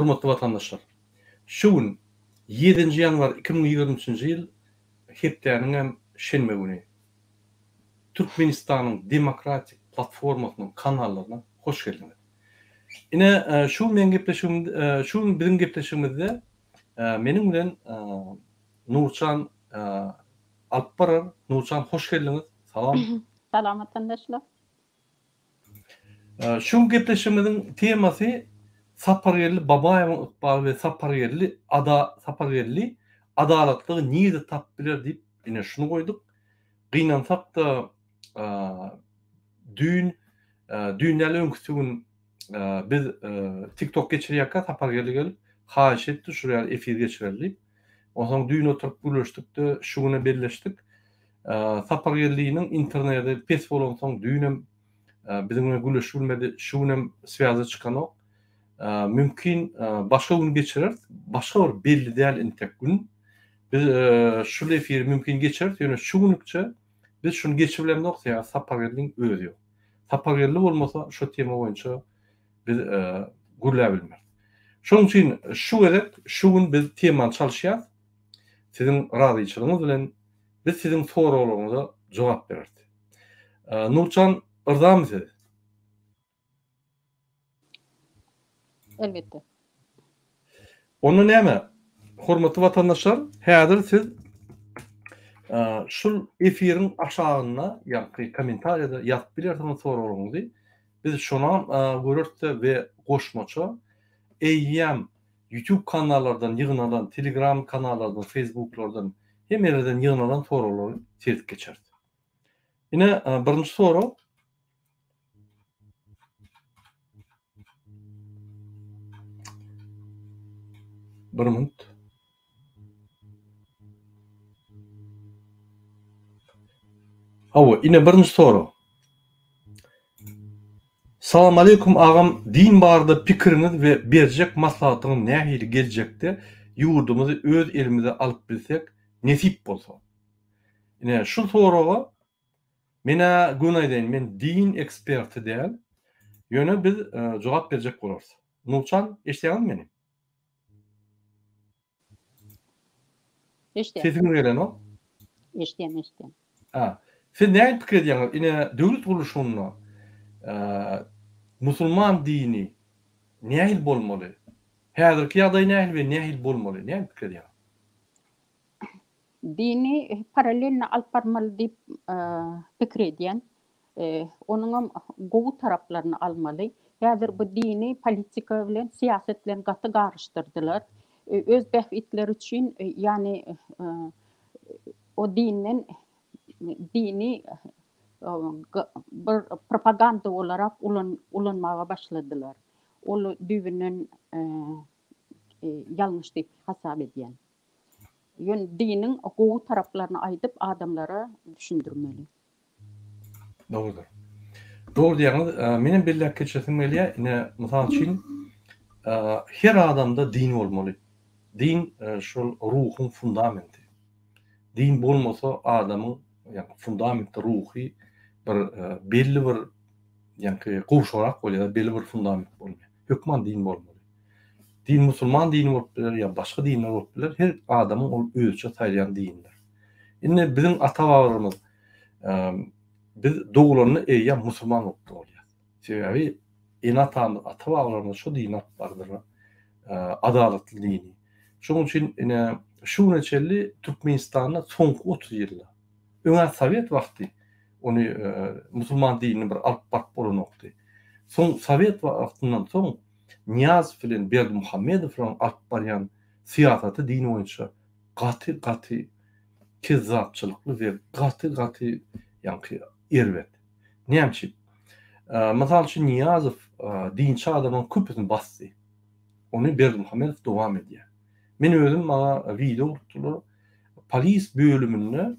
Hormatly watandaşlar! Şu gün, ýedinji ýanwar 2023-nji ýyl, hepdäniňem şenbe güni. Türkmenistanyň Demokratik platformasynyň kanallaryna hoş geldiňiz. Ine, şu gün meň gepleşigim, şu gün biziň gepleşigimizde meniň bilen Nurjan alyp barar. Nurjan hoş geldiňiz. Salam. Salam watandaşlar. Şu gün gepleşigimiziň temasy Sapargeldi Babaýewiň ykbaly we Sapargeldi ada Sapargeldi adalatlygy nirde tapyp biler diýip ine şuny goýduk. Gynansakda düýn düýn däl öňküsi gün biz TikTok geçirýärkä Sapargeldi gelip haýyş etdi şul ýaly efir geçireli diýip. Onsoň düýn oturyp gürleşdik-de şu güne belleşdik. Sapargeldiniň interneti pes bolansoň düýnem biziň bilen gürleşip bilmedi, şu günem swýaza çykanok. Mümkin başga gün geçireris, başga bir belli däl intek gün. Biz şul efiri mümkin geçireris, ýöne şu günlükçe biz şuny geçip bilemzok, sebäbi Sapargeldiň özi ýok. Sapargeldi bolmasa şu tema boýunça biz gürläp bilmeris. Şonuň üçin şu gezek, şu gün biz temany çalyşýas. Siziň razyçylygyňyz bilen biz siziň soraglaryňyza jogap bereris. Nurjan yrzamy siz? Elbetde. Onda näme? Hormatly watandaşlar, häzir siz şul efiriň aşagynda, ýagny kommentariýada ýazyp bilersiňiz soraglaryňyzy. Biz şonam göreris-de we goşmaça eýýäm YouTube kanallardan ýygnalan, Telegram kanallardan, Facebooklardan hemme ýerlerden ýygnalan soraglary seredip geçeris. Ine, birinji sorag. Bir minut. Hawa, ine birinji sorag. Salam aleýkum agam din barada pikiriňiz we berjek maslahatyňyz nähili geljekde ýurdumyzy öz elimize alyp bilsek nesip bolsa. Ine şu soraga menä göni aýdaýyn men din eksperti däl ýöne biz jogap berjek bolarys. Nurçan eşidýäňizmi meni? Eşidýän. Sesiňiz gelenok. Eşidýän, eşidýän. Ha. Siz nähili pikir edýäňiz? Ine döwlet gurluşygynda musulman dini nähili bolmaly? Häzirki ýagdaý nähili we nähili bolmaly? Nähili pikir edýäňiz? Dini paralelno alyp barmaly diýip pikir edýän. Onuňam gowy taraplaryny almaly. Häzir bu dini politika bilen, syýasat bilen gaty garyşdyrdylar. Öz bähbitleri üçin, ýagny o dinden dini bir propaganda olarak ulanmaga başladylar. Ol düýbünden ýalňyş diýip hasap edýän. Ýöne diniň gowy taraplaryny aýdyp adamlara düşündirmeli. Dogrudyr. Dogry diýýäňiz. Menem belläp geçesim gelýär. Ine, mysal üçin, her adamda din bolmaly. Din şol ruhuň fundamenti. Din bolmasa adamyň ýagny fundamenti ruhy bir belli bir ýagny gowşagrak bolýar, belli bir fundament bolmaýar. Hökman din bolmaly. Din musulman dini bolup biler ýa başga dinler bolup biler. Her adamyň ol özüçe saýlaýan dinidir. Indi biziň ata-babalarymyz biz dogulanda eýýäm musulman bolup dogulýar. Sebäbi ene-atamyz, ata-babalarymyz şo dini alyp bardylar. Adalatly dini. Şonuň üçin ine şu güne çenli Türkmenistanda soňky 30 ýylda öňä sowet wagty ony musulman dinini bir alyp baryp bolanokdy. Soň sowet wagtyndan soň Nyýazow bilen Berdimuhamedowlaryň alyp barýan syýasaty din boýunça gaty gaty kezzapçylykly we gaty gaty ýaňky erbet. Näme üçin? Mysal üçin Nyýazow dinçi adamlaryň köpüsini basdy. Ony Berdimuhamedow dowam edýär. Men özüm maňa wideo urupdylar. Polis bölüminde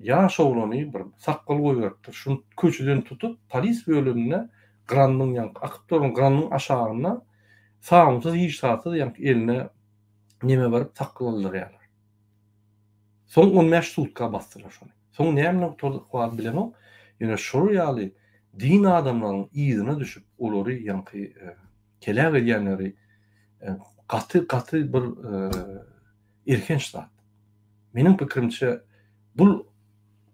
ýaş oglany bir sakgal goýberipdir. Şuny köçeden tutup polis bölüminde grannyň ýaňky akyp duran grannyň aşagynda sabynsyz hiç zatsyz ýaňky eline neme berip sakgal aldyrýarlar. Soň 15 sutka basdylar şony. Soň näme bilen gutardy ykbaly bilemok. Ýöne şol ýaly din adamlaryň yzyna düşüp olary ýaňky heläk edýänleri. Gaty gaty bir elhenç zat. Meniň pikirimçe bul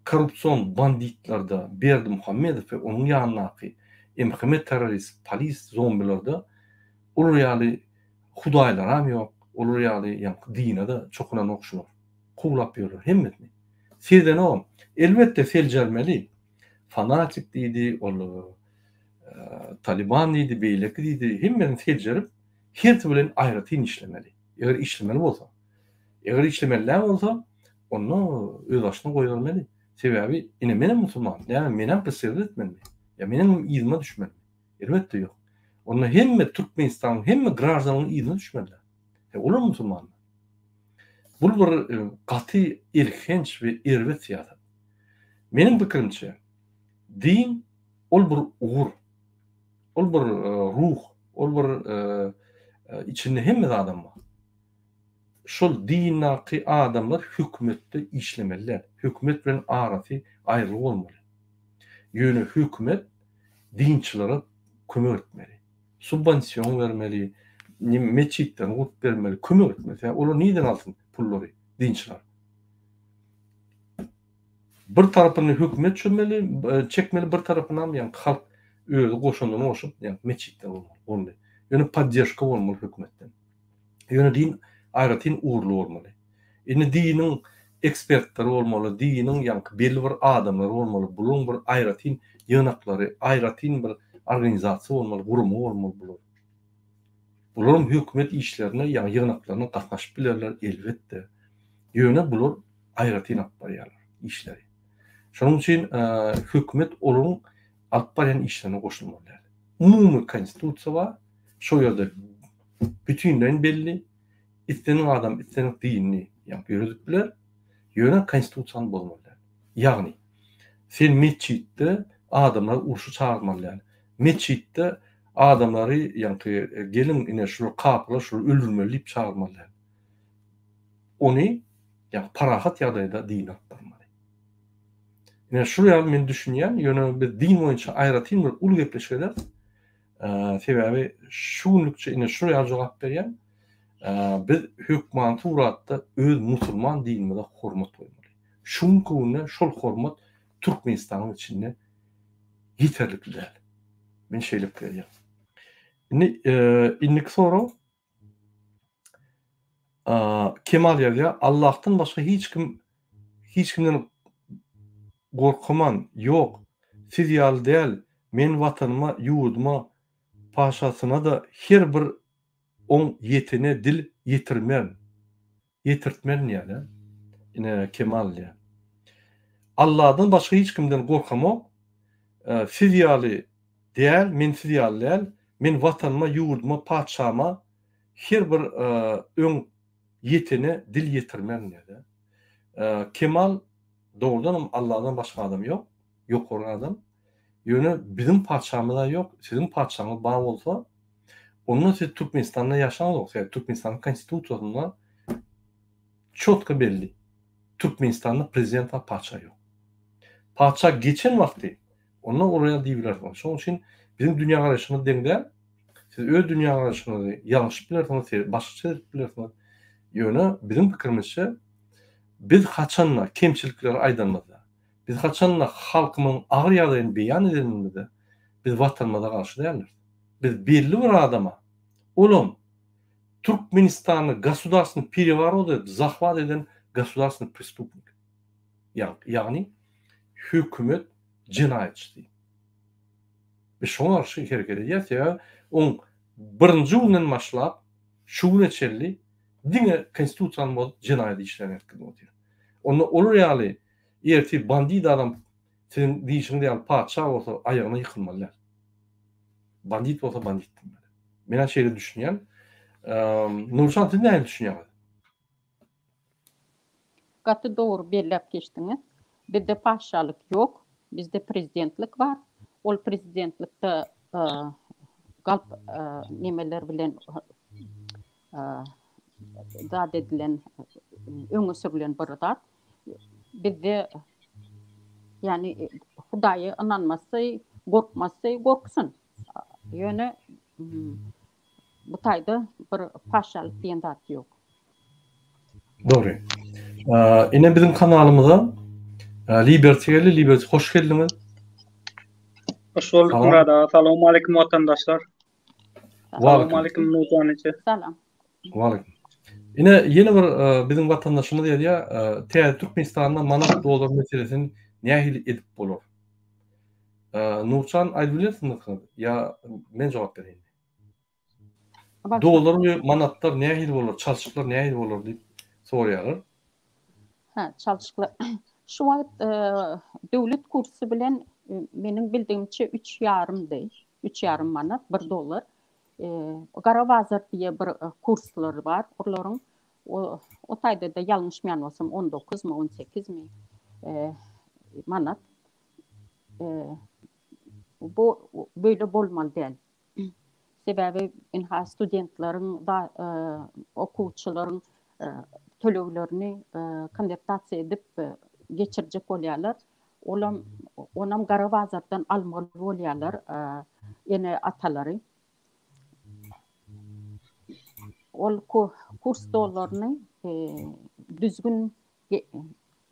korrupsion banditlerde Berdimuhamedow we onuň ýanyndaky MHM terrorist polis zombilerde olar ýaly hudaýlaram ýok, olar ýaly ýaňky dine-de çokunanok şular. Kowlap ýörler hemmesini. Sezenogam. Elbetde seljermeli. Fanatik diýdi, ol Taliban diýdi, beýleki diýdi, hemmesini seljerip, hersi bilen aýratyn işlemeli. Eger işlemeli bolsa. Eger işlemeli däl bolsa, onda özbaşyna goýbermeli. Sebäbi ine menem musulman, näme menem presedit etmelimi? Ýa meniň yzyma düşmelimi? Elbetde ýok. Onda hemme Türkmenistanyň hemme graždanynyň yzyna düşmeliler. E olar musulmanlar. Bul bir e, gaty elhenç we erbet syýasat. Meniň pikirimçe, din ol bir ugur. Ol bir e, ruh, ol bir e, içinde hemme zadam bar. Şol dindaki adamlar hökümetde işlemeli däl. Hökümet bilen arasy aýry bolmaly. Ýöne hökümet dinçilere kömek etmeli. Subwension bermeli, metjitlerini gurup bermeli, kömek etmeli. Sebäbi olar nirden alsyn pullary dinçiler? Bir tarapyny hökümet çözmeli, çekmeli, bir tarapynam ýaňky halk özi goşandyny goşup, ýaňky metjitler bolmaly. Boldy. Ýöne podderžka bolmaly hökümetden. Ýöne din aýratyn ugurly bolmaly. Indi diniň ekspertleri bolmaly, diniň ýaňky belli bir adamlary bolmaly, bularyň bir aýratyn ýygnaklary, aýratyn bir organizasiýa bolmaly, gurama bolmaly bular. Bularam hökümet işlerine, ýagny ýygnaklaryna gatnaşyp bilerler elbetde. Ýöne bular aýratyn alyp barýarlar işleri. Şonuň üçin hökümet olaryň alyp barýan işlerine goşulmaly däl. Umumy konstitusiýa bar, şo ýerde bütinleýin belli, islendik adam islendik dinini ýaňky ýöredip biler, ýöne konstitusiýany bozmaly däl. Ýagny, sen metjitde adamlary urşa çagyrmaly däl. Metjitde adamlary ýaňky geliň ine şular kapyrlar şulary öldürmeli diýip çagyrmaly däl. Ony ýagny parahat ýagdaýda dini alyp barmaly. Ine şul ýaly men düşünýän, ýöne biz din boýunça aýratyn bir uly gepleşik ederis. Sebäbi şu günlükçe ine şul ýaly jogap berýän. Biz hökmany suratda öz musulman dinimize hormat goýmaly. Şu günki günde şol hormat Türkmenistanyň içinde ýeterlikli däl. Men şeýle pikir edýän. Indi indiki sorag Kemal ýazýar, Allahdan başga hiç kim hiç kimden gorkaman, ýok, siz ýaly däl, men watanyma, ýurduma, paşasyna-da her bir oň ýetene dil ýetirmerin. Ýetirtmerin diýýär-de. Ine, Kemal diýýär. Allahdan başga hiç kimden gorkamok, siz ýaly däl, men siz ýaly däl, men watanyma, ýurduma, patyşama her bir öň ýetene dil ýetirmerin diýýär-de. Kemal dogrudanam Allahdan başga adam ýok, ýokary adam. Ýöne biziň patyşamyz-a ýok, siziň patyşaňyz bar bolsa, onda siz Türkmenistanda ýaşaňyzok, sebäbi Türkmenistanyň konstitusiýasynda çotko belli, Türkmenistanda prezident bar, patyşa ýok. Patyşa geçen wagty, onda olar ýaly diýip bilersiňiz. Şonuň üçin biziň dünýägaraýşymyz deň däl. Siz öz dünýägaraýşyňyzy ýalňyşyp bilersiňiz, siz başgaça edip bilersiňiz. Ýöne biziň pikirimizçe, biz haçanda kemçilikleri aýdanymyzda, Biz haçanda halkymyzyň agyr ýagdaýyny beýan edenimizde, biz Watanymyza garşy däldiris. Biz belli bir adama, olam Türkmenistany gosudarstwny pereworot edip, zahwat eden gosudarstwny prestupnik. Ýagny hökümet jenaýatçysy. Biz şoňa garşy hereket edýäris, sebäbi oň birinji günden başlap şu güne çenli diňe konstitusiýany bozup jenaýat işlerini edip gidip otyr. Onda olar ýaly Ertir bandit adam siziň diýşiňiz ýaly patyşa bolsa aýagyna ýykylmaly däl. Bandit bolsa bandit diýmeli. Men-ä şeýle düşünýän. Nurjan siz nähili düşünýäňiz? Gaty dogry belläp geçdiňiz. Bizde patyşalyk ýok. Bizde prezidentlik bar. Ol prezidentlikde galp nemeler bilen zat edilen, öňe sürülen bir zat. Bizde ýagny Hudaýa ynanmasy, gorkmasy gorksun. Ýöne. Bu taýda bir paşalyk diýen zat ýok. Dogry. Ine biziň kanalymyza Liberty geldi. Liberty hoş geldiňiz. Hoş bulduk Murat aga. Salam aleyküm watandaşlar. Salam aleyküm Nurjan eje. Salam. Waleýkim. Ine ýene bir biziň watandaşymyz ýazýar, täze Türkmenistanda manat dollar meselesini nähili edip bolar? Nurjan aýdyp bilersiňiz ýa men jogap bereýin. Dollar we manatlar nähili bolar, çalşyklar nähili bolar diýip soraýarlar. Hä, çalşyklar. Şu wagt döwlet kursy bilen meniň bildigimçe üç ýarymdy. Üç ýarym manat, bir dollar. Gara bazar diýe bir kurslar bar olaryň. O, o taýda-da ýalňyşmaýan bolsam 19 my, 18 mi manat. Bu beýle bolmaly däl. Sebäbi ynha studentleriň okuwçylaryň töleglerini konwertasiýa edip geçirjek bolýarlar. Olam onam gara bazardan almaly bolýarlar ene-atalary. Ol kurs dollaryny düzgün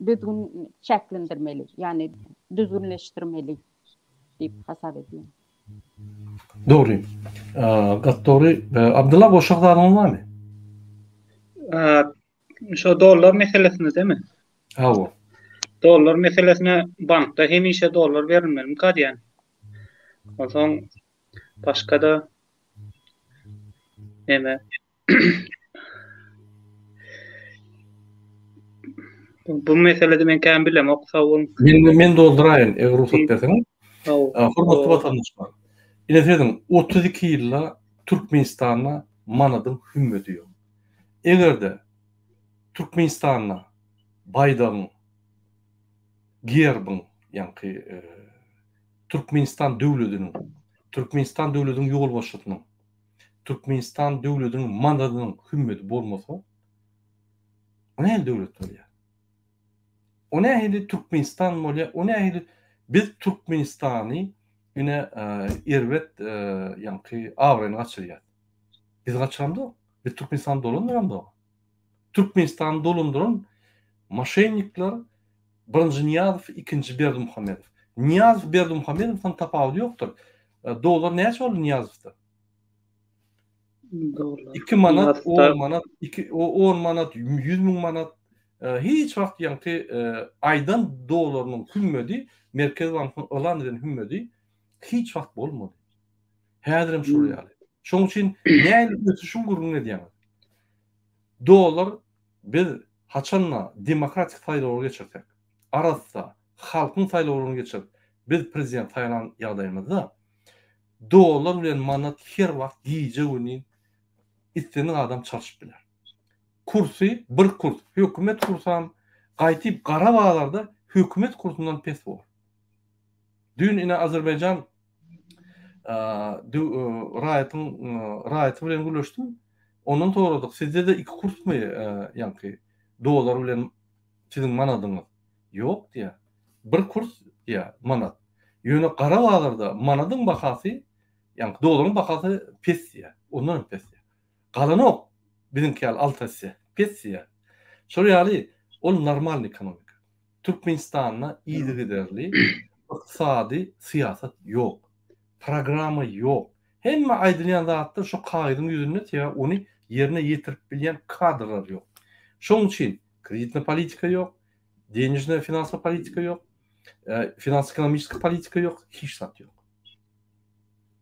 düzgün çäklendirmeli, ýagny düzgünleşdirmeli diýip hasap edýän. Dogry. Gaty dogry. Abdylla goşjak zadyňyz barmy? Şo dollar meselesine demi? Hawa. Dollar meselesine bankda hemişe dollar berilmelimikä diýýän. Onsoň başga-da neme Bu meselede men kän bilemok, sag boluň. Men men dolduraýyn, eger rugsat berseňiz. Hormatly watandaşlar. Ine serediň, 32 ýylda Türkmenistanda manadyň hümmeti ýok. Eger-de Türkmenistanda baýdagyň, gerbiň, ýaňky Türkmenistan döwletiniň, Türkmenistan döwletiniň ýolbaşçysynyň Türkmenistan döwletiniň manadynyň hümmeti bolmasa, o nähili döwlet bolýar? O nähili Türkmenistan bolýar? O nähili biz Türkmenistany ine erbet ýaňky abraýyny gaçyrýar. Biz gaçyramzok. Biz Türkmenistany dolandyramzok. Türkmenistany dolandyran moşennikler birinji Nyýazow, ikinji Berdimuhamedow. Nyýazow Berdimuhamedowdan tapawudy ýokdur. Dollar näçe boldy Nyýazowda? Dollar. 2 manat, 10 manat, 2 10 manat, 100 müň manat hiç wagt ýaňky aýdan dollarynyň hümmedi, Merkezi bankyň yglan eden hümmedi hiç wagt bolmady. Häzirem şol ýaly. Şonuň üçin nähili ösüşiň gürrüňini edýäňiz? Dollar biz haçanda demokratik saýlawlar geçirsek, arassa halkyň saýlawlaryny geçirip, biz prezident saýlan ýagdaýymyzda dollar bilen manat her wagt gije-gündiz islendik adam çalşyp biler. Kursy bir kurs, hökümet kursam gaýtyp gara bazarda hökümet kursundan pes bor. Düýn ine Azerbaýjan raýatyň raýaty bilen gürleşdim. Ondan soradyk, sizde-de iki kursmy ýaňky dollar bilen siziň manadyňyz? Ýok diýýär. Bir kurs diýýär manat. Ýöne gara bazarda manadyň bahasy, ýaňky dollaryň bahasy pes diýýär. Ondan hem pes diýýär. Galanok biziňki ýaly alty esse pes diýýär. Şol ýaly ol normalny ekonomika. Türkmenistanda yzygiderli ykdysady syýasat ýok. Programma ýok. Hemme aýdylýan zatlar şo kagyzyň ýüzünde sebäbi ony ýerine ýetirip bilýän kadrlar ýok. Şonuň üçin kreditna politika ýok, denežna finansowa politika ýok, finans-ekonomiçeskiý politika ýok, hiç zat ýok.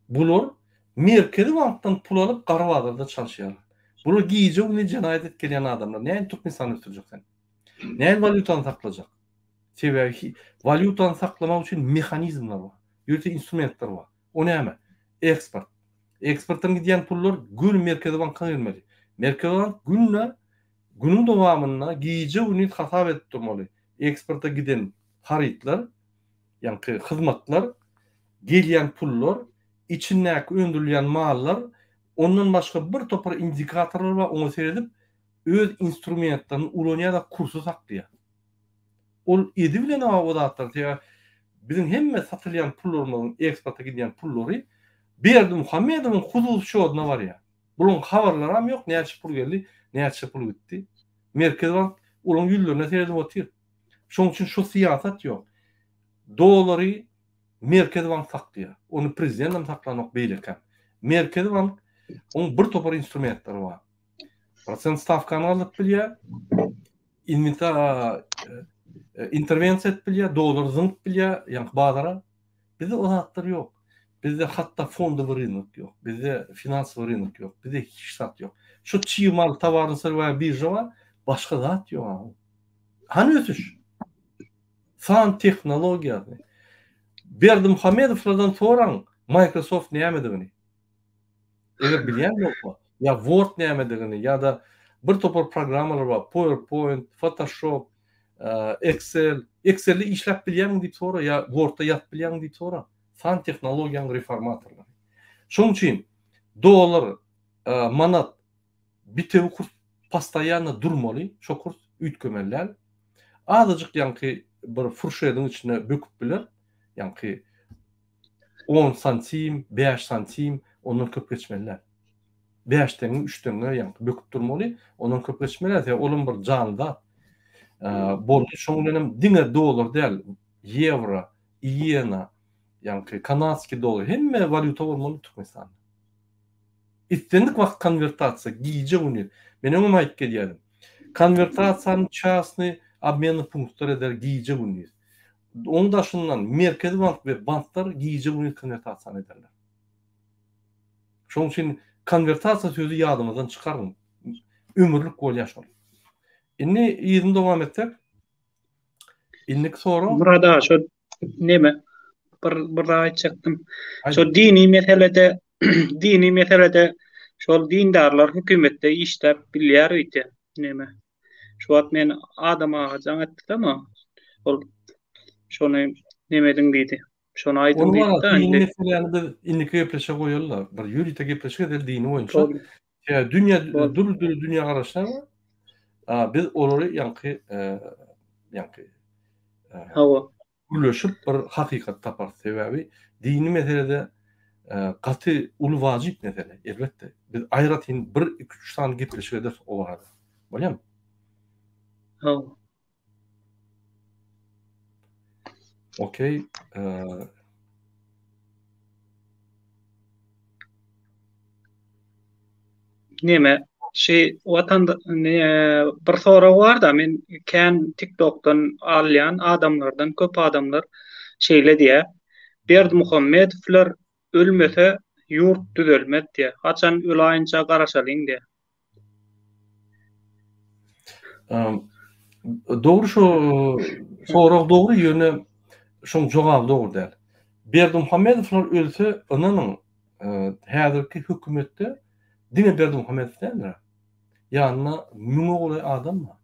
Bular Merkezi bankdan pul alyp gara bazarda çalyşýarlar. Bular gije-gündiz jenaýat edip gelýän adamlar. Nädip Türkmenistany ösdürjek sen? Nädip walýutany saklajak? Sebäbi walýutany saklamak üçin mehanizmler bar, ýörite instrumentler bar. O näme? Eksport. Eksportdan gidýän pullar göni Merkezi banka gelmeli. Merkezi bank günde, günüň dowamynda gije-gündiz hasap edip durmaly. Eksporta giden harytlar, ýaňky hyzmatlar, gelýän pullar, içindäki öndürilýän mallar, ondan başga bir topar indikatorlar bar, oňa seredip, öz instrumentlerini ulanýar-da kursy saklaýar. Ol edibilenok o zatlar, sebäbi biziň hemme satylýan pullarymyzyň eksporta gidýän pullary Berdimuhamedowyň hususy şodyna barýar. Bularyň habarlaram ýok, näçe pul geldi, näçe pul gitdi. Merkezi bank olaryň ýüzlerine seredip otyr. Şonuň üçin şu syýasat ýok. Dollary Merkezi bank saklaýar. Ony prezident hem saklanok, beýlekem. Merkezi bank oň bir topar instrumentleri bar. Prosent stawkany galdyryp bilýär. Inventa e, interwensiýa edip bilýär, dollar zyňyp bilýär, ýaňky bazara. Bizde o zatlar ýok. Bizde hatda fondowy rynok ýok. Bizde finansowy rynok ýok. Bizde hiç zat ýok. Şu çig mal towarny syrwaýa birža bar, başga zat ýok. Hany ösüş? San tehnologiýasy. Berdimuhamedowlardan soraň Microsoft nämedigini. Eger bilýän bolsa, ýa Word nämedigini ýa-da bir topar programmalar bar, PowerPoint, Photoshop, Excel. Excel-de işläp bilýärmiň diýip sora ýa Word-da ýazyp bilýärmiň diýip sora. San tehnologiýanyň reformatorlary. Şonuň üçin dollar, manat bitewi kurs postoýanno durmaly, şo kurs üýtgemeli däl. Azajyk ýaňky bir furşediň içine böküp biler, ýaňky on santim, bäş santim, ondan köp geçmeli däl. Bäş teňňe, üç teňňe ýaňky böküp durmaly, ondan köp geçmeli däl, sebäbi olam bir janly zat. Boldy, şoň bilenem diňe dollar däl, ýewro, iýena, ýaňky kanadskiý dollar, hemme walýuta bolmaly Türkmenistanda. Islendik wagt konwertasiýa, gije-gündiz. Men öňem aýdyp gelýärdim. Konwertasiýany çasny obmennyý punktlar eder gije-gündiz. Oň daşyndan Merkezi bank we banklar gije-gündiz konwertasiýany ederler. Şonuň üçin konwertasiýa sözi ýadyňyzdan çykaryň. Ömürlik bolýar şol. Indi yzyny dowam etsek. Indiki sorag. Murad aga şo neme bir bir zat aýtjakdym. Şo dini meselede dini meselede şol dindarlar hökümetde işläp bilýär öýdýän. Neme? Şu wagt men Adam aga jaň etdi ama ol şony neme ediň diýdi. Şony aýdyň diýdi. Dini meseläni biz indiki gepleşige goýaly-da. Bir ýörite gepleşik edeli dini boýunça. Sebäbi dünýä dürli-dürli dünýä garaşlar bar. Biz olary ýaňky ýaňky Hawa. Gürleşip bir hakykat taparys. Sebäbi dini meselede gaty uly wajyp mesele, elbetde. Biz aýratyn bir, iki, üç sany gepleşik ederis o barada. Bolýamy? Hawa. Okey. Neme, şi watanda ne bir sorag bar-da, men kän TikTokdan alýan adamlardan köp adamlar şeýle diýýär. Berdimuhamedowlar ölmese ýurt düzelmez diýýär. Haçan ölaýynça garaşalyň diýýär. Dogry şu sorag dogry ýöne şoň jogaby dogry däl. Berdimuhamedowlar ölse ynanyň häzirki hökümetde diňe Berdimuhamedow däldir. Ýanynda müňe golaý adam bar.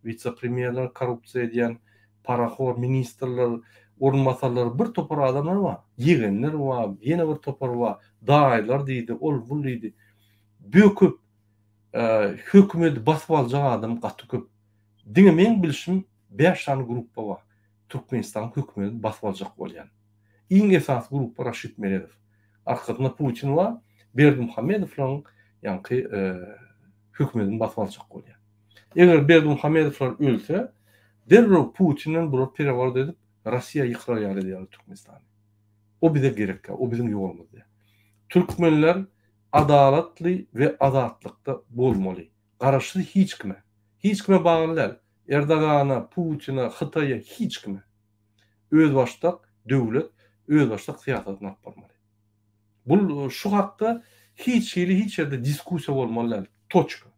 Wise-premýerler, korrupsiýa edýän parahor ministrler, orunbasarlar bir topar adamlar bar. Ýegenler bar, ýene bir topar bar. Daýylar diýdi, ol bul diýdi. Böküp hökümeti basyp aljak adam gaty köp. Diňe meň bilşim 5 sany gruppa bar. Türkmenistanyň hökümetini basyp aljak bolýan. Iň esasy gruppa Raşid Meredow. Arkasynda Putin bar, Berdimuhamedowlaryň ýaňky hökümetini basyp aljak bolýar. Eger Berdimuhamedowlar ölse, derrew Putinden bular pereworot edip, Russiýa ýykylar ýaly edýärler Türkmenistany. O bize gerek däl, o biziň ýolumyz däl. Türkmenler adalatly we azatlykda bolmaly. Garaşsyz hiç kime. Hiç kime bagly däl. Erdogana, Putine, Hytaýa hiç kime. Özbaşdak döwlet, özbaşdak syýasatyny alyp barmaly. Bul şu hakda hiç hili hiç ýerde diskussiýa bolmaly däl. Toçka.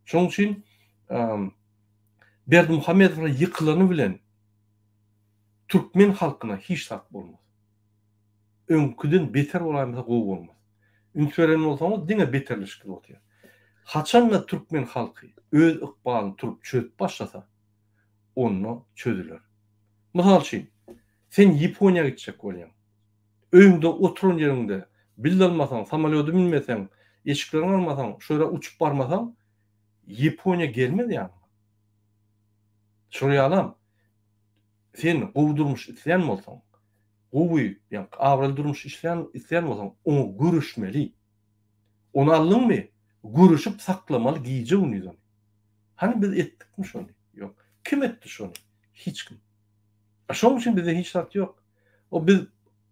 Şonuň üçin Berdimuhamedowyň ýykylany bilen türkmen halkyna hiç zat bolmaz. Öňküden beter bolaýmasa gowy bolmaz. Üns beren bolsaňyz diňe beterleşip gidip otyr. Haçanda türkmen halky öz ykbalyny turup çözüp başlasa, onda çözüler. Mysal üçin, sen Ýaponiýa gitjek bolýaň. Öýüňde oturan ýeriňde bild almasaň, samolýoda münmeseň, eşikleriňi almasaň, şo ýere uçup barmasaň, Ýaponiýa gelmez ýanyňa. Şol ýalam, sen gowy durmuş isleýän bolsaň, gowy, ýagny abraýly durmuş isleýän isleýän bolsaň, oňa göreşmeli. Ony aldyňmy? Göreşip saklamaly gije-gündiz ony. Hany biz etdikmi şony? Ýok. Kim etdi şony? Hiç kim. A şonuň üçin bizde hiç zat ýok. O biz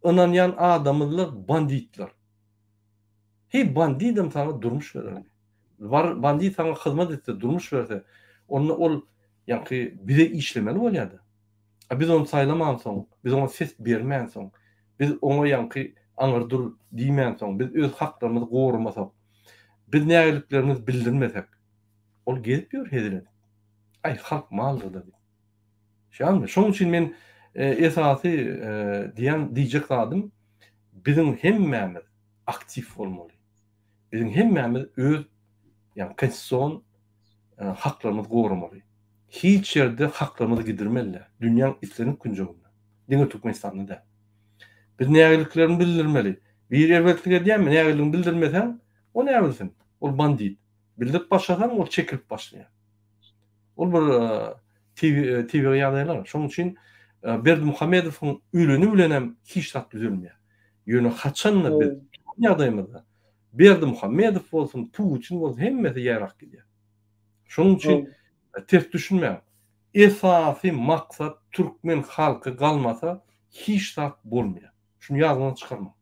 ynanýan adamyzlar banditler. Heý bandidem saňa durmuş berermi? Bar bandit saňa hyzmat etse, durmuş berse, onda ol ýaňky bize işlemeli bolýada. A biz ony saýlamansoň, biz oňa ses bermänsoň, biz oňa ýaňky aňyr dur diýmänsoň, biz öz haklarymyzy goramasak, biz nägiliklerimizi bildirmesek, ol gezip ýör hezil edip. Aý, halk maldyr-da diýip. Şeýalmy? Şonuň üçin men esasy diýen diýjek zadym biziň hemmämiz aktiw bolmaly. Biziň hemmämiz öz ýagny konstitusion haklarymyzy goramaly. Hiç ýerde haklarymyzy gidirmeli däl. Dünýäň islendik künjeginde. Diňe Türkmenistanda däl. Biz nägiliklerimizi bildirmeli. Biri erbetlik edýärmi, nägiligini bildirmeseň, o näbilsin? Ol bandit. Bildirip başlasaň, ol çekilip başlaýar. Ol bir tebigy ýagdaýlar. Şonuň üçin Berdimuhamedowyň öleni bilen hem hiç zat düzelmeýär. Ýöne haçan-da biz ýagdaýymyzda Berdimuhamedow bolsun, Putin bolsun hemmesi ýaýrap gidýär. Şonuň üçin ters düşünmäň. Esasy maksat türkmen halky galmasa hiç zat bolmaýar. Şuny ýadyňyzdan çykarmaň.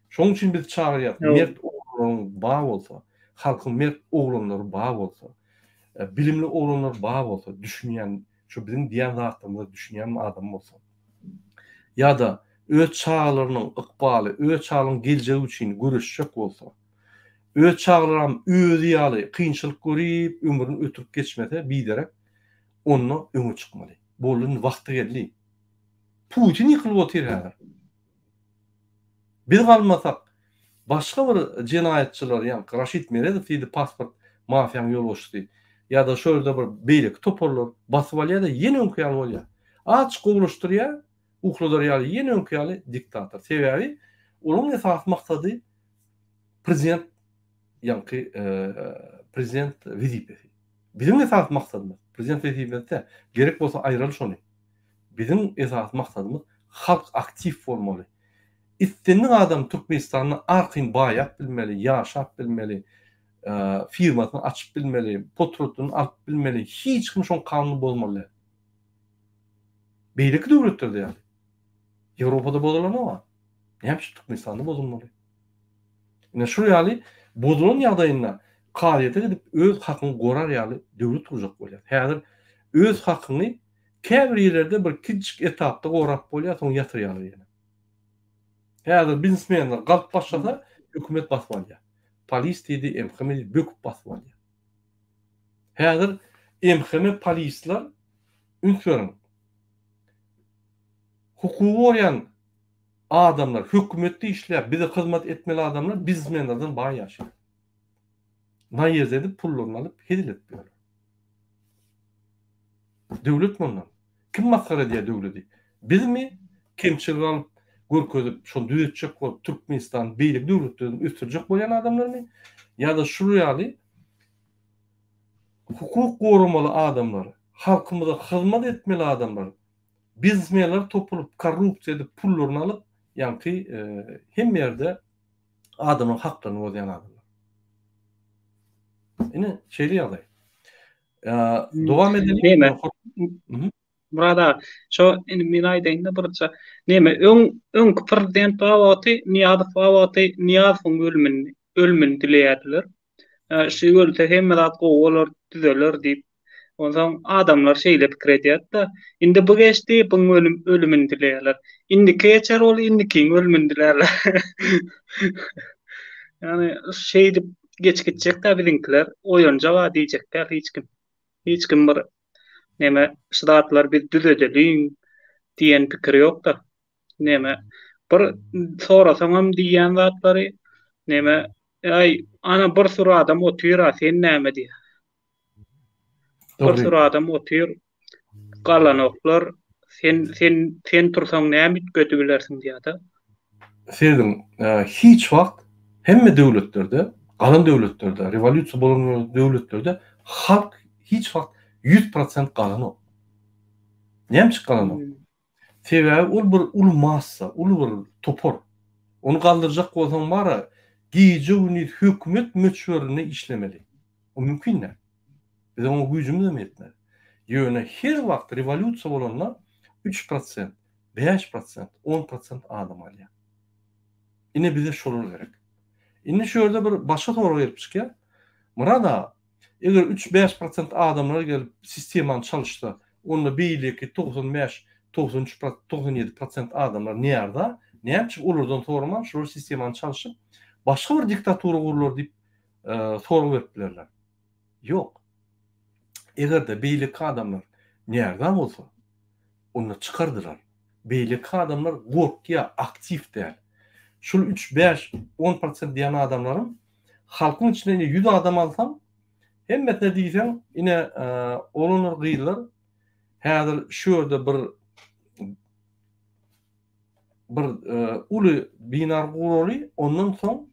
Şonuň üçin biz çagyrýas, mert oglanlaryň bar bolsa, halkyň mert oglanlary bar bolsa, bilimli oglanlar bar bolsa, düşünýän, şu biziň diýýän zatlarymyza düşünýän adam bolsa, ýa-da öz çagalarynyň ykbaly, öz çagalarynyň geljegi üçin göreşjek bolsa, öz çagalaram özi ýaly kynçylyk görüp, ömrüni ötürip geçmese biderek, onda öňe çykmaly. Boldy indi wagty geldi. Putin ýykylyp otyr häzir. Biz galmasak, başga bir jenaýatçylar, ýaňky Raşid Meredow diýdi pasport mafiýanyň ýolbaşçysy, ýa-da şo ýerde bir beýleki toparlar basyp alýar-da ýene öňki ýaly bolýar. Azajyk gowulaşdyrýar, uhladar ýaly ýene öňki ýaly diktator. Sebäbi olaryň esasy maksady prezident ýaňky prezident wezipesi. Biziň esasy maksadymyz prezident wezipesi däl. Gerek bolsa aýyraly şony. Biziň esasy maksadymyz halk aktiw bolmaly. Islendik adam Türkmenistanda arkaýyn baýap bilmeli, ýaşap bilmeli, firmasyny açyp bilmeli, potratlyny alyp bilmeli. Hiç kim şoň kanunyny bozmaly däl. Beýleki döwletlerde ýaly. Ýewropada bozulanok-a. Näme üçin Türkmenistanda bozulmaly? Ine şul ýaly bozulan ýagdaýynda kazyýete gidip öz hakyňy gorar ýaly döwlet gurjak bolýar. Häzir öz hakyňy Käbir ýerlerde bir kiçijik etapda gorap bolýar, soň ýatyrýarlar ýene. Häzir biznesmenler galyp başlasa, hökümet basyp alýar. Polis diýdi, MHM diýdi, böküp basyp alýar. Häzir MHM polisler üns beriň. Hukugy goraýan adamlar, hökümetde işläp, bize hyzmat etmeli adamlar biznesmenlerden baý ýaşaýar. Naýez edip pullaryny alyp hezil edip ýörler. Döwlet mundan. Kim masgara edýär döwledi? Bizmi? Kemçilik alyp görkezip, şony düzetjek bolup Türkmenistany beýleki döwletlerden ösdürjek bolýan adamlarmy? Ýa-da şul ýaly hukuk goramaly adamlar, halkymyza hyzmat etmeli adamlar, biznesmenler topulyp, korrupsiýa edip pullaryny alyp, ýaňky hemme ýerde adamlaryň haklaryny bozýan adamlar. Ine, şeýle ýagdaý. Dowam edeliň. Neme? Murad aga, şo indi men aýdaýyn-da birje. Neme, öň öňki prezident bar wagty, Nyýazow bar wagty Nyýazowyň ölümini ölümini dileýärdiler. Şu ölse hemme zat gowy bolar, düzeler diýip. Onsoň adamlar şeýle pikir edýärdi-de. Indi bu geçdi, buň ölüm ölümini dileýärler. Indiki geçer ol indikiň ölümini dilärler. Ýagny şeýdip Geç gitjek-dä biziňkiler, oýanjag-a diýjek däl hiç kim. Hiç kim bir neme şu zatlary biz düzedeliň diýen pikir ýok-da. Neme bir sorasaňam diýýän zatlary neme aý ana bir süri adam otyr-a sen näme diýýär. Bir süri adam otyr galanoklar sen sen sen tursaň näme üýtgedip bilersiň diýýär-de. Serediň, hiç wagt hemme döwletlerde, galan döwletlerde, rewolýusiýa bolan döwletlerde halk hiç wagt 100% galanok. Näme üçin galanok? Sebäbi ol bir uly massa, uly bir topar. Ony galdyrjak bolsaň bara, Gije-gündiz hökümet möçberinde işlemeli. O mümkin däl. Biziň oňa güýjümizem ýetmez. Ýöne her wagt rewolýusiýa bolanda 3%, 5%, 10% adam galýar. Ine bize şolar gerek. Indi şu ýerde bir başga sorag gelip çykýar. Myrat aga, eger üç-bäş prosent adamlar gelip sistemany çalyşsa, onda beýleki 95, 93, 97 prosent adamlar närza? Näme üçin olardan soraman şolar sistemany çalşyp, başga bir diktatura gurlar diýip sorag berip bilerler. Ýok. Eger-de beýleki adamlar närza bolsa, onda çykardylar. Beýleki adamlar gorkýar, aktiw däl. Şul üç, bäş, on prosent diýen adamlaryň halkyň içinde ine 100 adam alsaň, hemmesine diýseň, ine oglanlar, gyzlar häzir şu ýerde bir bir uly bina guraly, ondan soň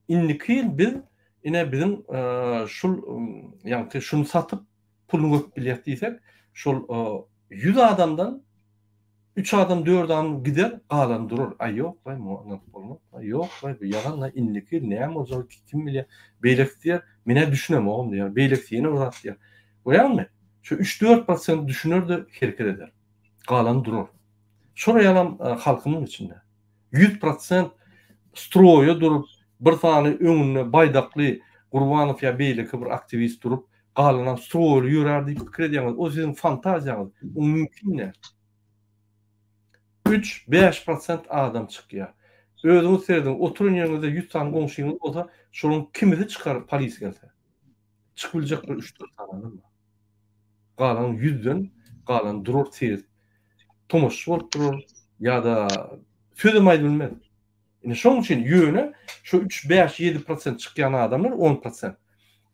indiki ýyl biz ine biziň şul ýaňky şuny satyp puluny görüp bilýäs diýsek, şol 100 adamdan 3 adam, 4 adam gider, galany durar. Aý ýok-laý, muňa ynanyp bolmaz. Aý ýok-laý, bu ýalan-laý, indiki ýyl näme boljagy kim bilýär. Beýlekisi diýer, men-ä düşünemogam diýer. Beýlekisi ýene bir zat diýer. Görýäňmi? Şu 3-4 prosent düşüner-de hereket eder. Galany durar. Şol ýalam halkymyň içinde. 100 prosent stroýa durup, bir sany öňünde baýdakly Gurbanow ýa beýleki bir aktiwist durup, galanam stroýly ýörär diýip pikir edýäňiz. O siziň fantaziýaňyz. O mümkin däl. Üç, bäş prosent adam çykýar. Özüňiz serediň, oturan ýeriňizde 100 sany goňşyňyz bolsa, şolaryň kimisi çykar polis gelse? Çykyp biljek bir üç-dört sany adam bar. Galan ýüzden galan durar seredip tomaşaçy bolup durar ýa-da sözem aýdyp bilmez. Ine şonuň üçin ýöne şu 3, 5, 7 prosent çykýan adamlar 10 prosent.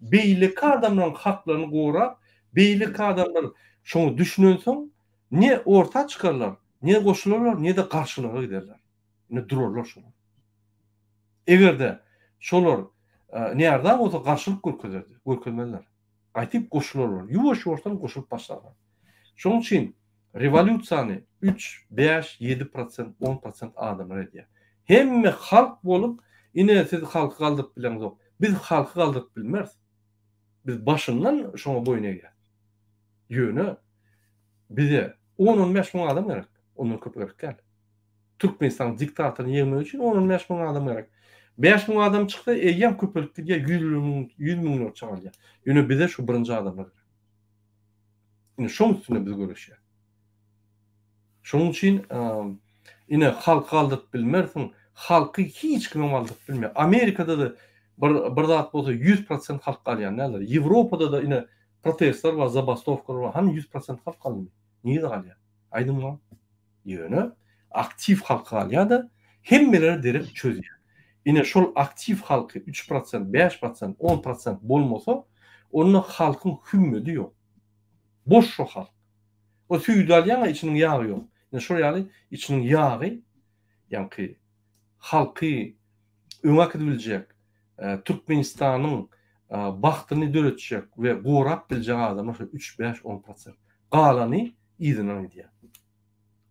Beýleki adamlaryň haklaryny gorap, beýleki adamlar şoňa düşünensoň ne orta çykarlar, ne goşularlar, ne-de garşylyga giderler. Ine durarlar şolar. Eger-de şolar närza bolsa garşylyk görkezerdi, görkezmezler. Gaýtyp goşularlar. Ýuwaş-ýuwaşdan goşulyp başlarlar. Şonuň üçin rewolýusiýany 3, 5, 7 prosent, 10 prosent adamlar edýär. Hemme halk bolup, ine siz halky galdyryp bileňzok. Biz halky galdyryp bilmeris. Biz başyndan şoňa boýun egýäs. Ýöne bize on-on bäş müň adam gerek. Ondan köp gerek däl. Türkmenistanyň diktatoryny ýeňmek üçin on-on bäş müň adam gerek. 5000 adam çyksa eýýäm köpelip gidýär, ýüz müň, ýüz müňlerçe galýar. Ýöne bize şu birinji adamlar gerek. Ine şoň üstünde biz göreşýäs. Şonuň üçin ine halky galdyryp bilmersiň, halky hiç kimem galdyryp bilmeýär. Amerikada-da bir bir zat bolsa 100% halk galýan däldir. Ýewropada-da ine protestler bar, zabastowkalar bar. Hany 100% halk galdy? Nirede galýar? Aýdyň maňa. Ýöne aktiw halk galýar-da, hemmelere derek çözýär. Ine şol aktiw halky 3%, 5%, 10% bolmasa, onda halkyň hümmedi ýok. Boş şo halk. O süýdi alýaň-a içiniň ýagy ýok. Ine şol ýaly içiniň ýagy, ýaňky halky öňe äkidip biljek, Türkmenistanyň bagtyny döretjek we gorap biljek adamlar şol üç, bäş, on prosent. Galany yzyndan gidýär.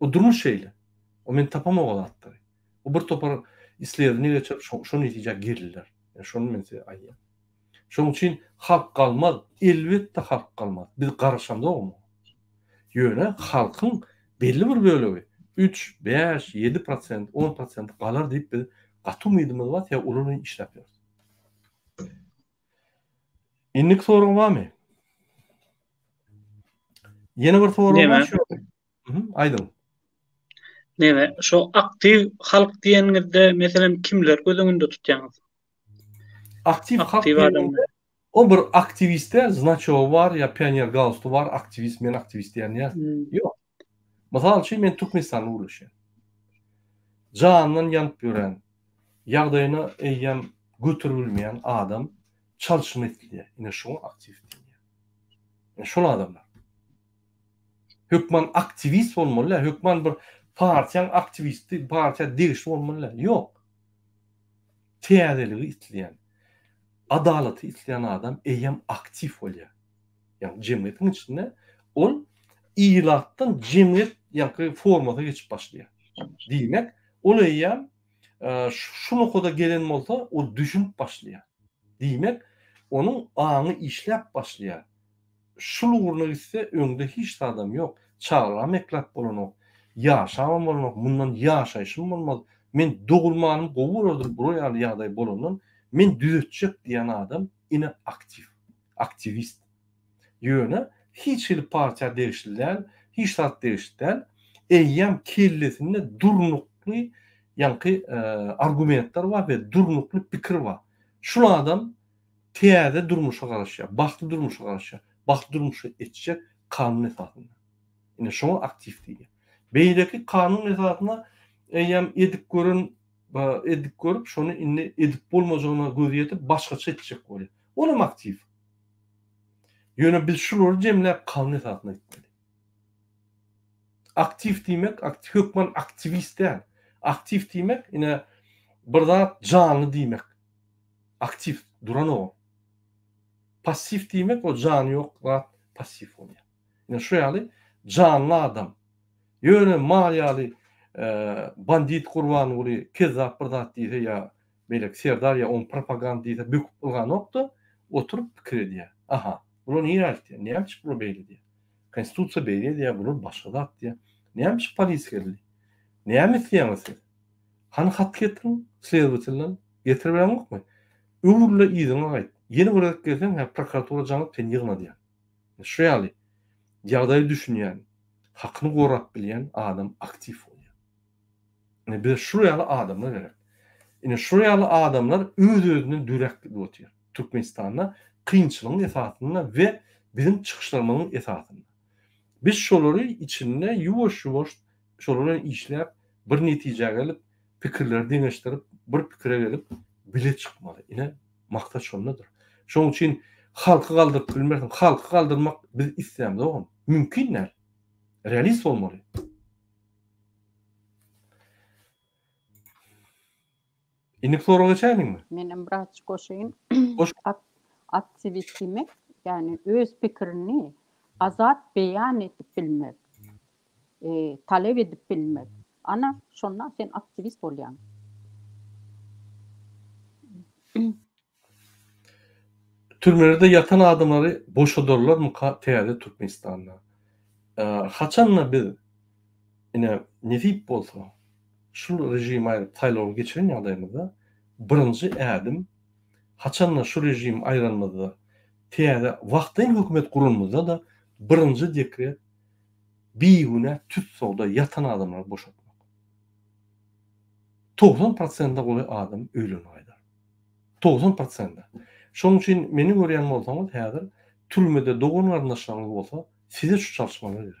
O durmuş şeýle. O men tapamok o zatlary. O bir topar isledowniýa geçirip şo şo netijä geldiler. Yani şony men size aýdýan. Şonuň üçin halk galmaz, elbetde halk galmaz. Biz garaşamzok muňa. Ýöne halkyň belli bir bölegi 3, 5, 7 prosent, 10 prosent galar diýip biz gaty umydymyz bar, sebäbi olar bilen işläp ýörüs. Indiki sorag barmy? Ýene bir sorag bar şu. Aýdyň. Neme, şo aktiw halk diýeniňizde meselem kimler göz öňünde tutýaňyz? Aktiw halk diýeniňizde o bir aktiwist däl, znaçogy bar ýa pioner galstugy bar, aktiwist, men aktiwist diýen ýa. Ýok. Mysal üçin men Türkmenistanda gürleşýän. Janyndan ýanyp ýören, ýagdaýyna eýýäm göterip bilmeýän adam çalşymy isleýär. Ine şoňa aktiwist diýilýär. Ine şol adamlar. Hökman aktiwist bolmaly däl, hökman bir partiýaň aktiwisti, partiýa degişli bolmaly däl. Ýok. Täzeligi isleýän, adalaty isleýän adam eýýäm aktiw bolýar. Ýagny jemgyýetiň içinde ol ilatdan jemgyýet ýaňky formasyna geçip başlaýar. Diýmek, ol eýýäm. şu nokada gelen bolsa, ol düşünip başlaýar. Diýmek, onuň aňy işläp başlaýar. Şul ugruna gitse, öňde hiç zadam ýok. Çagalam ekläp bolanok. Ýaşabam bolanok. Mundan ýaşaýşym bolmaz. Men dogulmanym gowy bolardy bular ýaly ýagdaý bolandan. Men düzetjek diýen adam ine aktiw. Aktiwist. Ýöne hiç hili partiýa degişli däl, hiç zat degişli däl. Eýýäm kellesinde durnukly ýaňky argumentler bar we durnukly pikir bar. Şul adam täze durmuşa garaşýar, bagtly durmuşa garaşýar. Bagtly durmuşa etjek kanun esasynda. Ine şoňa aktiw diýilýär. Beýleki kanun esasynda eýýäm edip gören edip görüp şony indi edip bolmajagyna gözi ýetip başgaça etjek bolýar. Olam aktiw. Ýöne biz şulary jemläp kanun esasynda gitmeli. Aktiw diýmek, hökman aktiwist däl. Aktiw diýmek, ine, bir zat janly diýmek. Aktiw duranok. Passiw diýmek, o jany ýok zat passiw bolýar. Ine şu ýaly janly adam. Ýöne mal ýaly bandit Gurbanguly kezzap bir zat diýse ýa beýleki Serdar ýa oň propaganda diýse böküp ylganok-da, oturyp pikir edýär. Aha, bular nirä gitýär? Näme üçin bular beýle diýýär? Konstitusiýa beýle diýýär, bular başga zat diýýär. Näme üçin polisiýa geldi? Näme isleýäňiz siz? Hany hat getiriň, slewatelden. Getiribereňokmy? Öwrül-de yzyňa gaýt. Ýene bir gezek gelseň, hä, prokuratura jaň edip seni ýygnadýan. Şu ýaly ýagdaýa düşünýän, hakyny gorap bilýän adam aktiw bolýar. Ine bize şular ýaly adamlar gerek. Ine şular ýaly adamlar öz-özünden döräp gidip otyr. Türkmenistanda kynçylygyň esasynda we biziň çykyşlarymyzyň esasynda. Biz şolary içinde ýuwaş-ýuwaş şolar bilen işläp, bir netijä gelip, pikirleri deňeşdirip, bir pikire gelip, bile çykmaly. Ine, maksat şondadyr. Şonuň üçin halky galdyryp bilmersiň. Halky galdyrmak biz islämzogam. Mümkin däl. Realist bolmaly. Indiki soraga geçäýliňmi? Menem birazjyk goşaýyn. Goş. Aktiwist diýmek, ýagny öz pikirini azat beýan edip bilmek, talap edip bilmek. Ana, şonda sen aktiwist bolýaň. Türmelerde ýatan adamlary boşadarlarmyka täze Türkmenistanda? Haçanda biz ine nesip bolsa şul režimi aýryp saýlaw geçiren ýagdaýymyzda birinji ädim haçanda şu režimi aýranymyzda täze wagtlaýyn hökümet guranymyzda-da birinji dekret bigünä tussagda ýatan adamlary boşatmak. 90 prosente golaý adam öýlerine gaýdar. 90 prosente. Şonuň üçin meni görýän bolsaňyz häzir türmede dogan garyndaşlaryňyz bolsa size şu çalyşmalar gerek.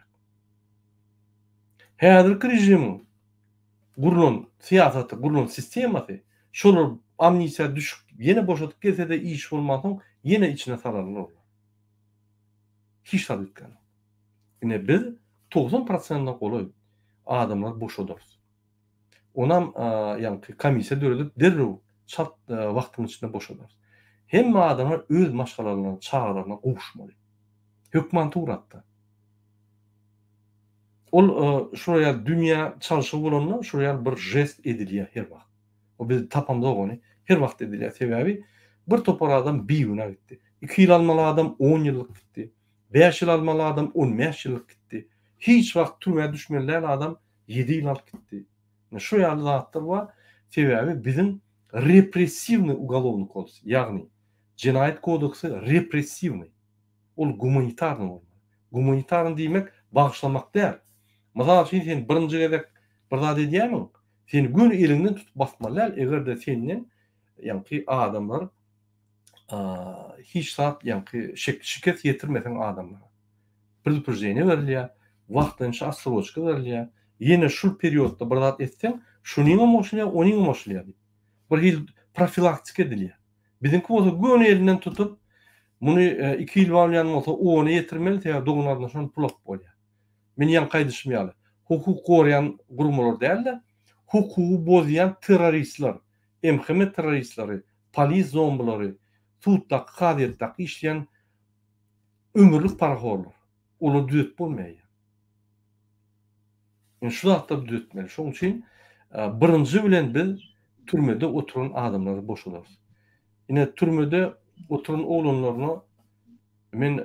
Häzirki režimiň gurlan syýasaty, gurlan sistemasy şolar amnistiýa düşüp ýene boşadyp gelse-de iş bolmansoň ýene içine salarlar olar. Hiç zat üýtgänok. Ine biz 90 prosente golaý adamlary boşadarys. Onam ýaňky komissiýa döredip derrew çalt wagtyň içinde boşadarys. Hemme adamlar öz maşgalalaryna, çagalaryna gowuşmaly. Hökman suratda. Ol şular ýaly dünýä çalşygy bolanda şular ýaly bir žest edilýär her wagt. O biz tapamzok ony. Her wagt edilýär. Sebäbi bir topar adam bigünä gitdi. Iki ýyl almaly adam on ýyllyk gitdi. Bäş ýyl almaly adam on bäş ýyllyk gitdi. Hiç wagt türmä düşmeli däl adam ýedi ýyl alyp gitdi. Ine şu ýaly zatlar bar. Sebäbi biziň repressiwnyý ugalownyý kodeks, ýagny jenaýat kodeksi repressiwnyý. Ol gumanitarnyý bolmaly. Gumanitarnyý diýmek bagyşlamak däl. Mysal üçin sen birinji gezek bir zat edýärmiň? Seni göni eliňden tutup basmaly däl, eger-de senden ýaňky adamlar hiç zat ýaňky şikes ýetirmeseň adamlara. Preduprždeniýe berilýär, wagtlaýynça otsroçka berilýär. Ýene şul periodda bir zat etseň, şunyňam goşulýar, onyňam goşulýar diýip. Bir hili profilaktika edilýär. Biziňki bolsa göni elinden tutup, muny iki ýyl bolýan bolsa ona ýetirmeli, sebäbi dogan-garyndaşdan pul alyp bolýar. Men ýaňky aýdyşym ýaly, hukuk goraýan guramalar däl-de, hukugy bozýan terroristler, MHM terroristleri, polis zombulary, suddaky, kazyýetdäki işleýän ömürlik parahorlar. Olary düzetip bolmaýar. Indi şu zatlary düzetmeli. Şonuň üçin birinji bilen biz. türmede oturan adamlary boşadarys. Ine türmede oturan oglanlaryna men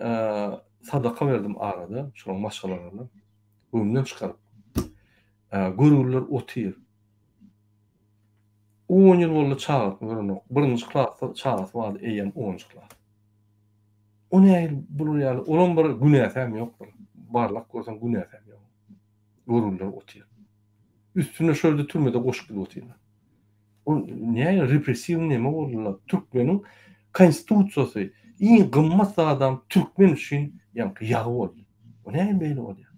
sadaka berdim arada, şolaryň maşgalalaryna. Göwnünden çykaryp. Görgüliler otyr. On ýyl boldy çagasyny görenok. Birinji klasda çagasy bardy eýýäm onunjy klas. O nähili bular ýaly olam bir günäsem ýokdur. Barlap görseň günäsem ýok. Görgüliler otyr. Üstüne şo ýerde türmede goşup gidip otyrlar. O nähili repressiw neme boldular? Türkmeniň konstitusiýasy iň gymmat zadam türkmen üçin ýaňky ýagy boldy. O nähili beýle bolýar?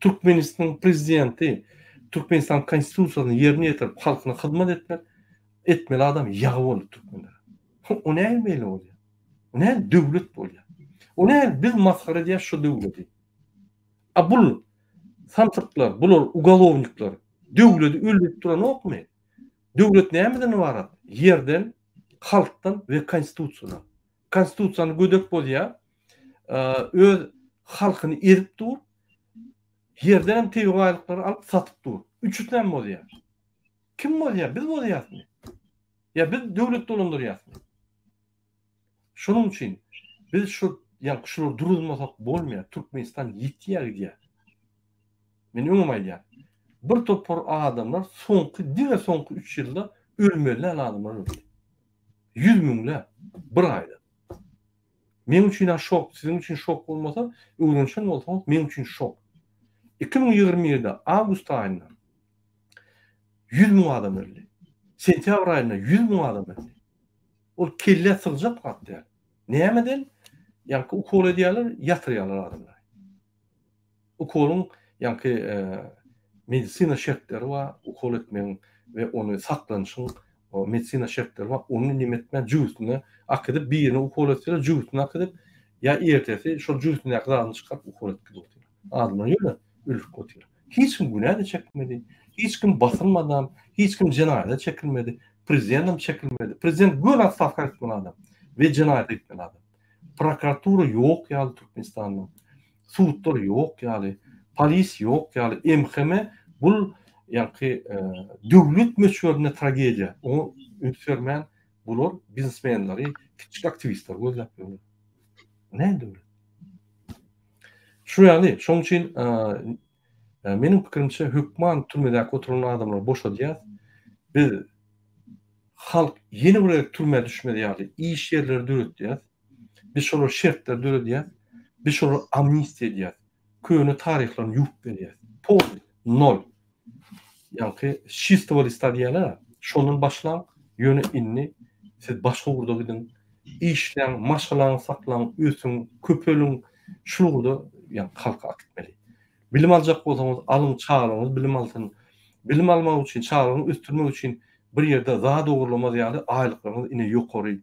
Türkmenistanyň prezidenti Türkmenistanyň konstitusiýasyny ýerine ýetirip halkyna hyzmat etmek etmeli adam ýagy boldy türkmenlere. O nähili beýle bolýar? O nähili döwlet bolýar? O nähili biz masgara edýäs şu döwleti? A bul samsyklar, bular ugalownikler döwleti öldürip duranokmy? Döwlet nämeden ybarat? Ýerden, halkdan we konstitusiýadan. Konstitusiýany gödek bozýar, öz halkyny ezip dur, ýerden hem tebigy baýlyklary alyp satyp dur. Üçüsini hem bozýar. Kim bozýar? Biz bozýasmy? Ýa biz döwlet dolandyrýasmy? Şonuň üçin biz şu ýa şulary duruzmasak bolmaýar. Türkmenistan ýitýär gidýär. Men öňem aýdýan. Bir topar adamlar soňky diňe soňky 3 ýylda ölmeli däl adamlar öldi. 100 müňläp bir aýda. Meň üçin-ä şok, siziň üçin şok bolmasa, öwrenişen bolsaňyz, meň üçin şok. 2021-de awgust aýynda 100 müň adam öldi. Sentýabr aýynda 100 müň adam öldi. Ol kellä sygjak zat däl. Nämeden? Ýaňky ukol edýärler, ýatyrýarlar adamlary. Ukolyň ýaňky medisina şertleri bar, ukol etmegiň we ony saklanyşyň medisina şertleri bar. Ony neme etmän jübüsine akydyp, birine ukol etseler jübüsine akydyp, ýa ertesi şol jübüsindäki zadyny çykaryp ukol edip gidip otyr. Adamlar ýöne ölüp otyr. Hiç kim günä-de çekmedi, hiç kim basylmadam, hiç kim jenaýata çekilmedi, prezidentem çekilmedi. Prezident göni otstawka gitmeli adam we jenaýata gitmeli adam. Prokuratura ýok ýaly Türkmenistanda. Sudlar ýok ýaly, polis ýok ýaly, MHM bul ýaňky döwlet möçberinde tragediýa. Oňa üns bermän bular biznesmenleri, kiçijik aktiwistleri gözläp ýörler. Näme döwlet? Şu ýaly, şonuň üçin meniň pikirimçe hökman türmedäki oturan adamlary boşadýas. Biz halk ýene bir gezek türmä düşmez ýaly iş ýerleri döretýäs. Biz şolara şertler döredýäs. Biz şolara amnistiýa edýäs. Köne taryhlaryny ýuwup berýäs. Polny, nol. Ýaňky s çistogo lista diýýärler-ä. Şondan başlaň, ýöne indi siz başga ugurda gidiň. Işläň, maşgalaňyzy saklaň, ösüň, köpeliň. Şul ugurda ýaňky halky akitmeli. Bilim aljak bolsaňyz, alyň, çagalaryňyz bilim alsyn. Bilim almak üçin, çagalaryňyzy ösdürmek üçin bir ýerde zat ogurlamaz ýaly aýlyklaryňyz ine ýokary.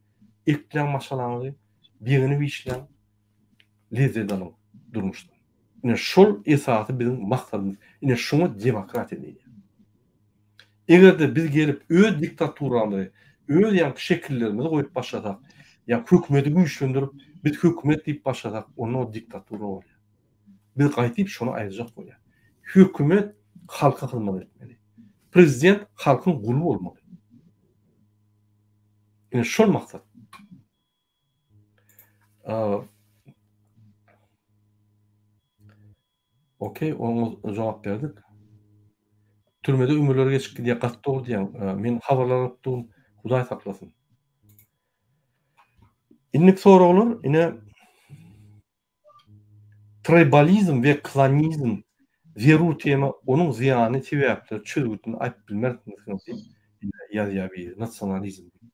Ekläň maşgalaňyzy, begenip işläň, lezzet alyň durmuşdan. Ine şol esasy biziň maksadymyz. Ine şuňa demokratiýa diýilýär. Eger-de biz gelip öz diktaturamyzy, öz ýaňky şekillerimizi goýup başlasak, ýa hökümeti güýçlendirip, biz hökümet diýip başlasak, onda o diktatura bolýar. Biz gaýtyp şony aýyrjak bolýar. Hökümet halka hyzmat etmeli. Prezident halkyň guly bolmaly. Ine şol maksat. Okey, oňa jogap berdik. Türmede ömürleri geçip gidýär, gaty dogry diýýäň. Men habarlar alyp durun, Hudaý saklasyn. Indiki soraglar ine Traýbalizm we klanizm zerur tema, onuň zyýany, sebäpleri, çözgütini aýyp bilmersiňiz diýip ýazýar biri, nasionalizm diýip.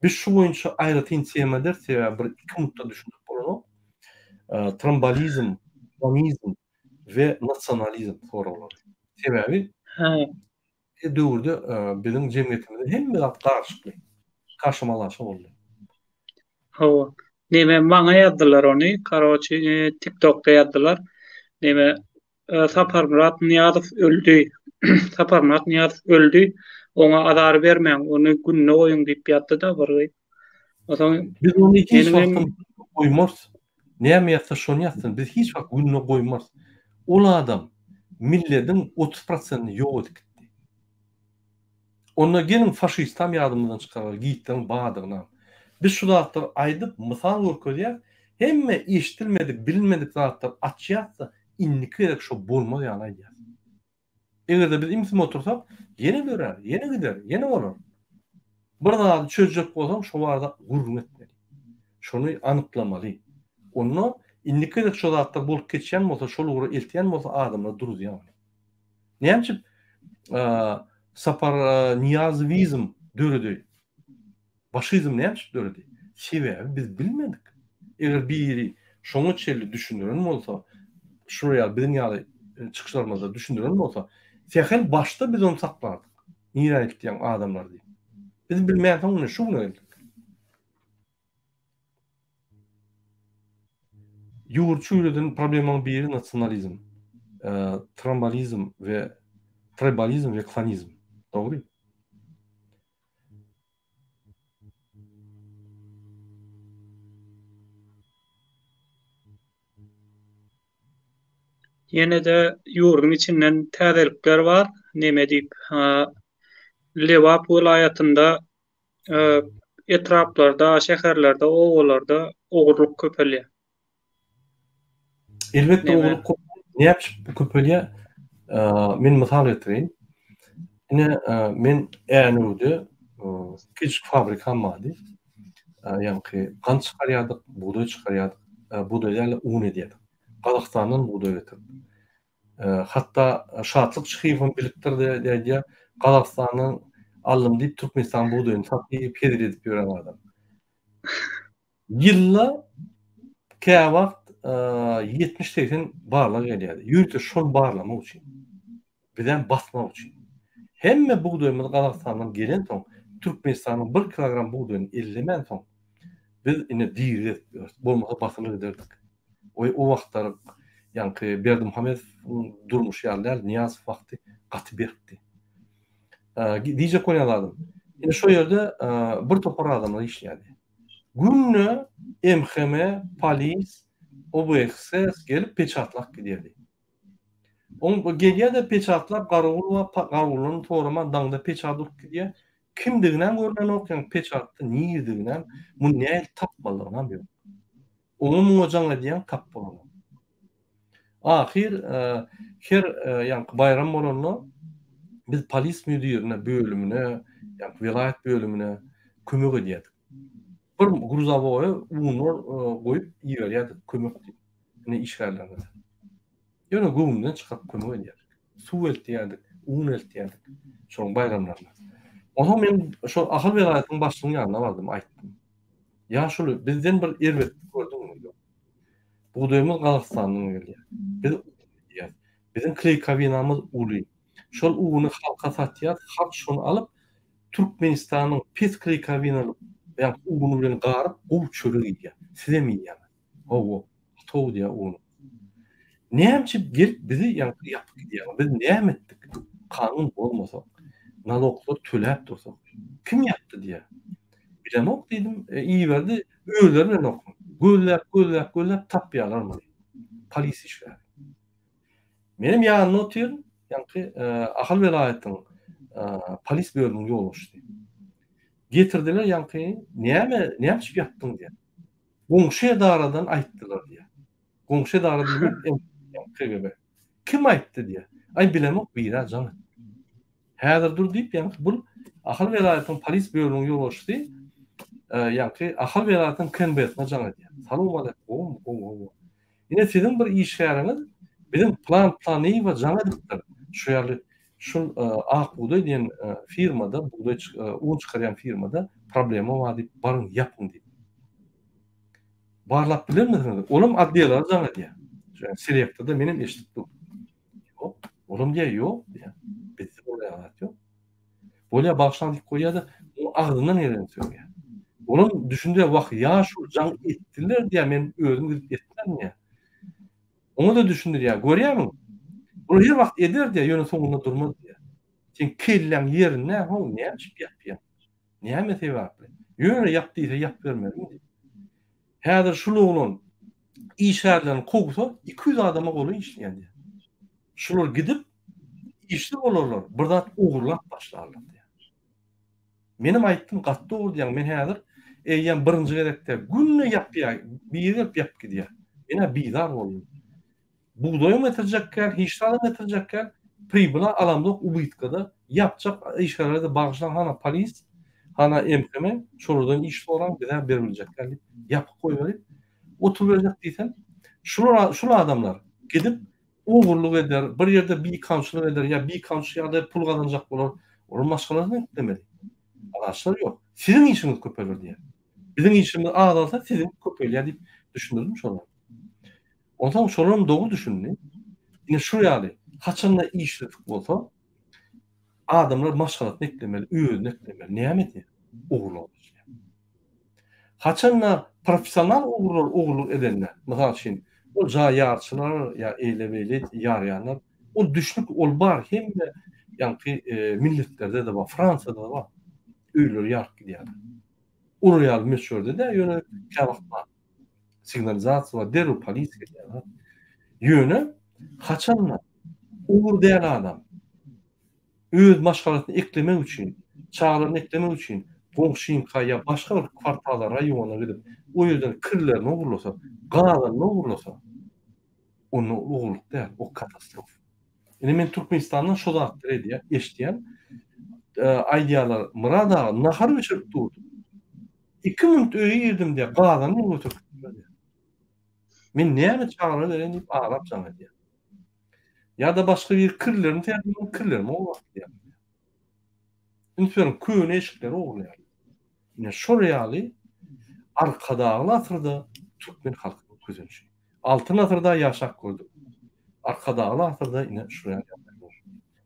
Biz şu boýunça aýratyn tema ederis, sebäbi bir iki minutda düşündirip bolanok. Trambalizm, klanizm we nasionalizm soraglary. Sebäbi döwürde biziň jemgyýetimizde hemme zat garyşykly, kaşa-malaşa boldy. Hawa. Neme maňa ýazdylar ony. Karoçi TikTokda ýazdylar. Neme Saparmyrat Nyýazow öldi. Saparmyrat Nyýazow öldi. Oňa azar bermäň, ony gününe goýuň diýip ýazdy-da bir gyz. Onsoň biz ony hiç wagtam goýmarys. Näme ýazsa şony ýazsyn. Biz hiç wagt gününe goýmarys. Ol adam millediň 30 prosentini ýok edip gitdi. Onda geliň faşistam ýadymyzdan çykaraly, Gitleriň badygynam. Biz şu zatlary aýdyp, mysal görkezýäs, hemme eşidilmedik, bilinmedik zatlary açýas-da, indiki gezek şo bolmaz ýaly aýdýas. Eger-de biz ümsüm otursak, ýene dörär, ýene gider, ýene bolar. Bir zady çözjek bolsaň, şo barada gürrüň etmeli. Şony anyklamaly. Onda indiki gezek şo zatlar bolup geçýän bolsa, şol ugra eltýän bolsa adamlar duruzýar ony. Näme üçin Sapar Nyýazowizm döredi? Faşizm näme üçin döredi? Sebäbi biz bilmedik. Eger biri şoňa çenli düşündiren bolsa, şular ýaly biziň ýaly çykyşlarymyzda düşündiren bolsa, sähel başda biz ony saklardyk. Nirä eltýäň adamlary diýip. Biz bilmänsoň ine şu güne geldik. Ýurt çüwreden problemaň biri nasionalizm, trambalizm we tribalizm we klanizm. Dogry. Ýene-de ýurduň içinden täzelikler bar. Neme diýip, Lebap welaýatynda etraplarda, şäherlerde, obalarda ogurlyk köpelýär. Elbetde ogurlyk näme köpelýär? Men mysal getireýin. Ine, men Änewde kiçijik fabrikam bardy. Ýaňky gant çykarýardyk, bugdaý çykarýardyk, bugdaý däl-de un edýärdik. Gazagystandan bugdaý getirip. Hatda Şatlyk Çyhyýew hem bilipdir diýýär, Gazagystandan aldym diýip Türkmenistanyň bugdaýyny satyp hezil edip ýören adam. Ýylda käwagt 70-80 barlag gelýärdi. Ýörite şony barlamak üçin. Bizem basmak üçin. Hemme bugdaýymyz Gazagystandan gelensoň, Türkmenistanyň bir kilogram bugdaýyny ellemänsoň, biz ine diri gezip ýörüs. Bolmasa basylyp giderdik. Oý o wagtlar ýaňky Berdimuhamedowyň durmuşy ýaly däl, Nyýazow wagty gaty berkdi. Diýjek bolýan zadym, ine şo ýerde bir topar adamlar işleýärdi. Günde MHM, polis, OBXS gelip peçatlap gidýärdi. Oň gelýär-de peçatlap garawul bar, garawuldan soraman daňda peçat urup gidýär. Kimdiginem görnenok, ýa peçatda nirdiginem, muny nähili tapmalydygynam ýok. Oňa-muňa jaň edýäň, tap bolanok. Ahyr her ýaňky baýram bolanda biz polis müdirine, bölümine, ýaňky welaýat bölümine kömek edýärdik. Bir gruzawoýa unlar goýup iberýärdik kömek diýip, ine işgärlerimize. Ýöne göwnünden çykaryp kömek edýärdik. Suw eltýärdik, un eltýärdik şonuň baýramlaryna. Onsoň men şol Ahal welaýatynyň başlygynyň ýanyna bardym, aýtdym. Ýaşuly, bizden bir erbetlik gördüňmi? Ýok. Bugdaýymyz Gazagystandan gelýär. Biz un edýäris. Biziň kleýkowinamyz uly. Şol uny halka satýas, halk şony alyp, Türkmenistanyň pes kleýkowinaly ýagny uny bilen garyp gowy çörek iýýär. Sizem iýýäňiz. Hawa, tow diýýär uny. Näme üçin gelip bizi ýaňky ýapyp gidýäňiz? Biz näme etdik? Kanun bozmasak, naloglar töläp dursak, kim ýapdy diýýär. Bilemok diýdim, e, iberdi, özleri bilenok. Gözläp, gözläp, gözläp tapýarlar muny. Polis işgäri. Menem ýanynda otyryn, ýaňky Ahal welaýatynyň polis bölüminiň ýolbaşçysy. Getirdiler ýaňky, näme, näme üçin ýapdyň diýýär. Goňşy edaradan aýtdylar diýýär. Goňşy edara diýmek KGB. Kim aýtdy diýýär. Aý bilemok, birä jaň etdi. Häzir dur diýip, ýaňky bul Ahal welaýatynyň polis bölüminiň ýolbaşçysy ýaňky Ahal welaýatynyň KNB-sine jaň edýär. Salowmaleýkim, gowumy, gowy, gowy. Ine siziň bir işgäriňiz biziň Plan Planyýewa jaň edipdir. Şu ýaly şul Ak bugdaý diýen firmada bugdaý un çykarýan firmada problema bar diýip baryň ýapyň diýip. Barlap bilermisiňiz? Olam otdelere jaň edýär. Selektorda menem eşidip durdum. Ýok. Olam diýýär ýok diýýär. Bizde bolýan zat ýok. Bolýa bagyşlaň diýip goýýar-da, oň agzyndan geleni sögýär. Olam düşündi, wah, ýaşuly jaň etdiler diýýär, men özüm gidip etmedim diýýär. Oňa-da düşündirýär, görýärmiň? Bular her wagt eder diýýär, ýöne soňunda durmaz diýýär. Seň kelläň ýerinde, how, näme üçin ýapýaň? Näme sebäpli? Ýöne ýap diýse ýap bermezmi diýip. Häzir şul oglan işgärlerini kowsa, 200 adama golaý işleýär diýýär. Şular gidip, işsiz bolarlar, bir zat ogurlap başlarlar diýýär. Menem aýtdym gaty dogry diýýäň men häzir eýýäm birinji gezek däl günde ýapýar biri gelip ýapyp gidýär. Menä bizar boldum. Bugdaýam getirjek däl hiç zadam getirjek däl pribyla alamzok ubytkada ýapjak işgärlere-de bagyşlaň hana polis hana MHM şolardan iş soraň bizä beribiljek däl diýip ýapyk goýberip oturyberjek diýsem şular şul adamlar gidip Ogurlyk eder, bir ýerde bikanunçylyk eder ýa bikanunçy ýagdaýda pul gazanjak bolar. Olar maşgalasyny eklemeli. Alaçlar ýok. Siziň işiňiz köpeler diýýär. Biziň işimiz azalsa siziňki köpelýär diýip düşündirdim şolara. Onsoň şolaram dogry düşündi. Ine şu ýaly, haçanda işsizlik bolsa, adamlar maşgalasyny eklemeli, özüni eklemeli. Näme edýär? Ogurlyga başlaýar. Haçanda professional ogrular ogurlyk edende, mysal üçin, ol jaý ýarçylar ýa eýle-beýle ýarýanlar, ol düşnük, ol bar, hemme ýaňky milletlerde-de bar, Fransiýada-da bar, öýleri ýaryp gidýärler. Olar ýaly möçberde däl, ýöne käwagt bar. Signalizasiýa bar, derrew polisiýa gelýär. Ýöne haçanda ogry däl adam Öz maşgalasyny eklemek üçin, çagalaryny eklemek üçin goňşyňka ýa başga bir kwartala, raýona gidip, o ýerden kirlerini ogurlasa, gazanyny ogurlasa, onda ol ogurlyk däl, o katastrofa. Indi men Türkmenistandan şo zatlary edýän, eşidýän. Aýdýarlar, Myrat aga, nahar bişirip durdum. Iki minut öýe girdim diýýär, gazanyny hem göterip gitdiler diýýär. Men näme çagalara bereýin diýip aglap jaň edýär. Ýa-da başga bir kirlerini serdim, kirlerimi ogurlap gidýär. Üns beriň, köne eşikleri ogurlaýarlar. Ine şol ýaly Arkadagly asyrda türkmen halkynyň kösenişi. Altyn asyrda ýaşap gördük. Arkadagly asyrda ine şu ýaly ýagdaý bor.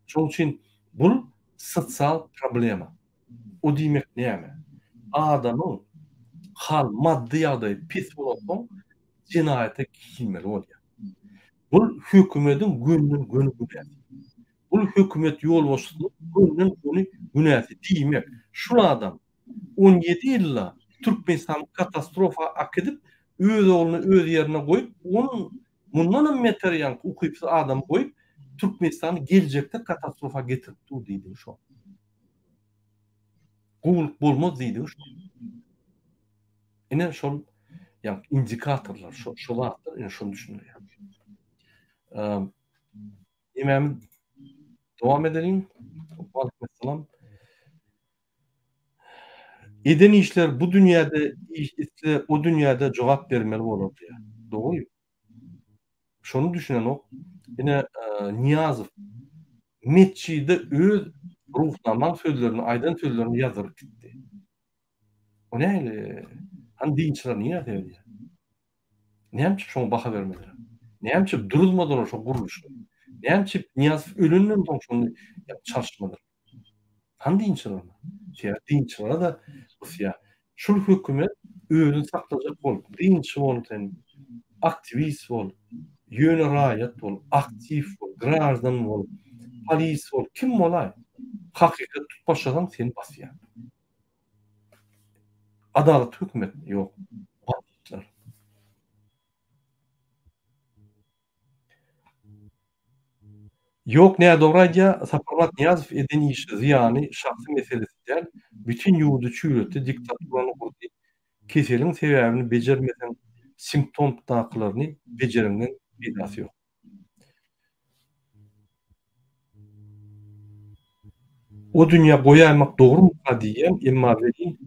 Şonuň üçin bul sosial problema. O diýmek näme? Adamyň hal maddy ýagdaýy pes bolansoň jenaýata girmeli bolýar. Bul hökümediň gönden göni günäsi. Bul hökümet ýolbaşçysynyň gönden göni günäsi. Diýmek, şul adam 17 ýylda Türkmenistany katastrofa akidip, öz ogluny öz ýerine goýup, onuň mundanam beter ýaňky ukypsyz adamy goýup, Türkmenistany geljekde katastrofa getirip dur diýdigi şo. Gowulyk bolmaz diýdigi şo. Ine şol ýa indikatorlar, şo şo zatlar ine şony düşündirýär. Eee dowam edeliň. Waleýkim Eden işler bu dünýäde iş isle o dünýäde jogap bermeli bolar diýýär. Dogry. Şony düşünenok. Ine Nyýazow metjide öz Ruhnamaň sözlerini, aýdan sözlerini ýazdyryp gitdi. O nähili? Hany dinçiler nirä seredýär? Näme üçin şoňa baha bermediler? Näme üçin duruzmadylar şo gurluşy? Näme üçin Nyýazow ölenden soň şony çalyşmadylar? Hany dinçiler? Sebäbi dinçilere-de gysýar. Şul hökümet özüni saklajak bolup, dinçi bol sen, aktiwist bol, ýöne raýat bol, aktiw bol, graždan bol, polis bol, kim bolaý, hakykat tutup başlasaň seni basýar. Adalatly hökümet ýok. Banditler. Ýok nädogry aýdýa Saparmyrat Nyýazow eden işi zyýany şahsy meselesi däl bütin ýurdy çüýretdi diktaturany gurdy keseliň sebäbini bejermeseň simptomdakylaryny bejereňden peýdasy ýok. O dünýä goýaýmak dogrumyka diýýän, emma welin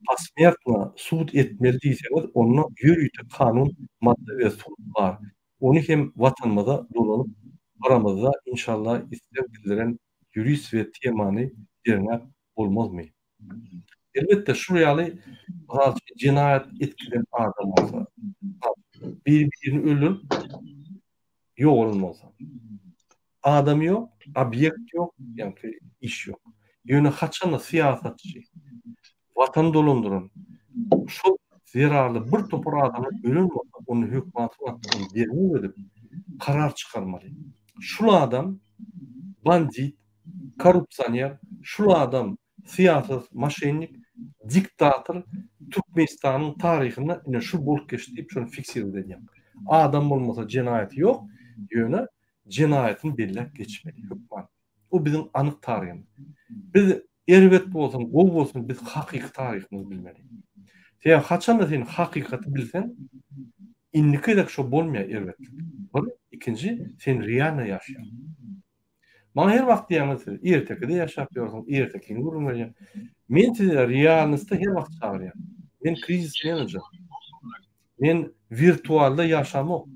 posmertno sud etmeli diýseňiz onda ýörite kanun madda we sud bar ony hem watanymyza dolanyp baramyzda inşallah isleg bildiren ýurist we temany derňäp bolmazmy? Elbetde şul ýaly mysal üçin jenaýat etkilen adam bolsa, biri birini öldürip ýogalan bolsa. Adam ýok, obýekt ýok, ýagny iş ýok. Ýöne haçanda syýasatçy, watan dolandyran şol zerarly bir topar adamlar ölen bolsa, onda hökman suratda ony derňew edip, karar çykarmaly. Şul adam bandit, korrupsioner, şul adam syýasy moşennik, diktator Türkmenistanyň taryhynda ine şu bolup geçdi diýip şony fiksirowat edýän. Adam bolmasa jenaýaty ýok, ýöne jenaýatyny belläp geçmeli hökman. O biziň anyk taryhymyz. Biz. Erbet bolsun, gowy bolsun biz hakyky taryhymyzy bilmeli. Sebäbi haçanda sen hakykaty bilseň, indiki gezek şo bolmaýar erbetlik. Bir, ikinji, sen realno ýaşaýaň. Maňa her wagt diýýäňiz siz, ertekide ýaşap ýörsüň, ertekini gürrüň berýäň. Men sizi realnostda her wagt çagyrýan. Men krizis menejer. Men wirtualda ýaşamok.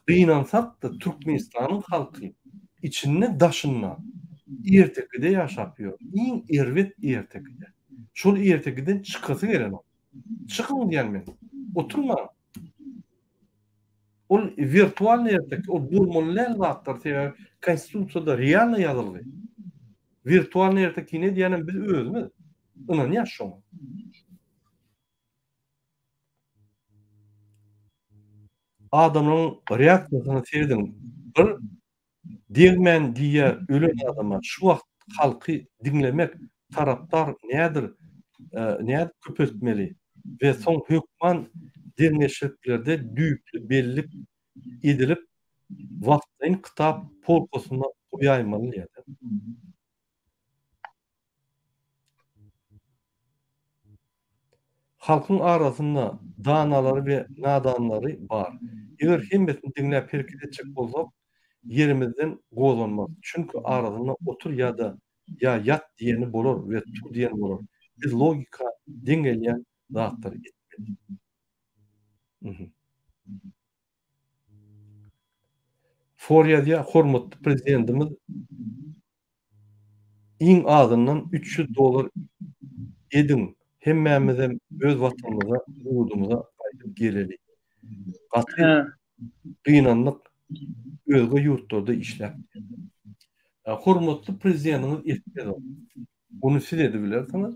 Gynansak-da Türkmenistanyň halky içinde daşynda ertekide ýaşap ýör. Iň erbet ertekide. Şol ertekiden çykasy gelenok. Çykyň diýýän men. Oturmaň. Ol wirtualnyý erteki, ol bolmaly däl zatlar, sebäbi konstitusiýada realno ýazylgy. Wirtualnyý ertekini edýänem biz özümiz. Ynanýas şoňa. Adamlaryň reaksiýasyna serediň. Bir degmän diýýär ölen adama. Şu wagt halky diňlemek tarapdar nädir nädip köpeltmeli we soň hökman derňeşliklerde düýpli bellik edilip wagtlaýyn kitap polkasynda goýaýmaly diýýär. Halkyň arasynda danalary we nadanlary bar. Eger hemmesini diňläp hereket etjek bolsak, ýerimizden gozganmarys. Çünki arasynda otur ýa-da ýa ýat diýeni bolar we tur diýeni bolar. Biz logika deň gelýän zatlary etmeli. For ýazýar, Hormatly Prezidentimiz Iň azyndan 300 dollar ediň hemmämizem öz watanymyza ýurdumyza gaýdyp geleli. Gaty gynandyk özge ýurtlarda işläp. Hormatly prezidentiňiz etmez ony. Ony siz edibilersiňiz.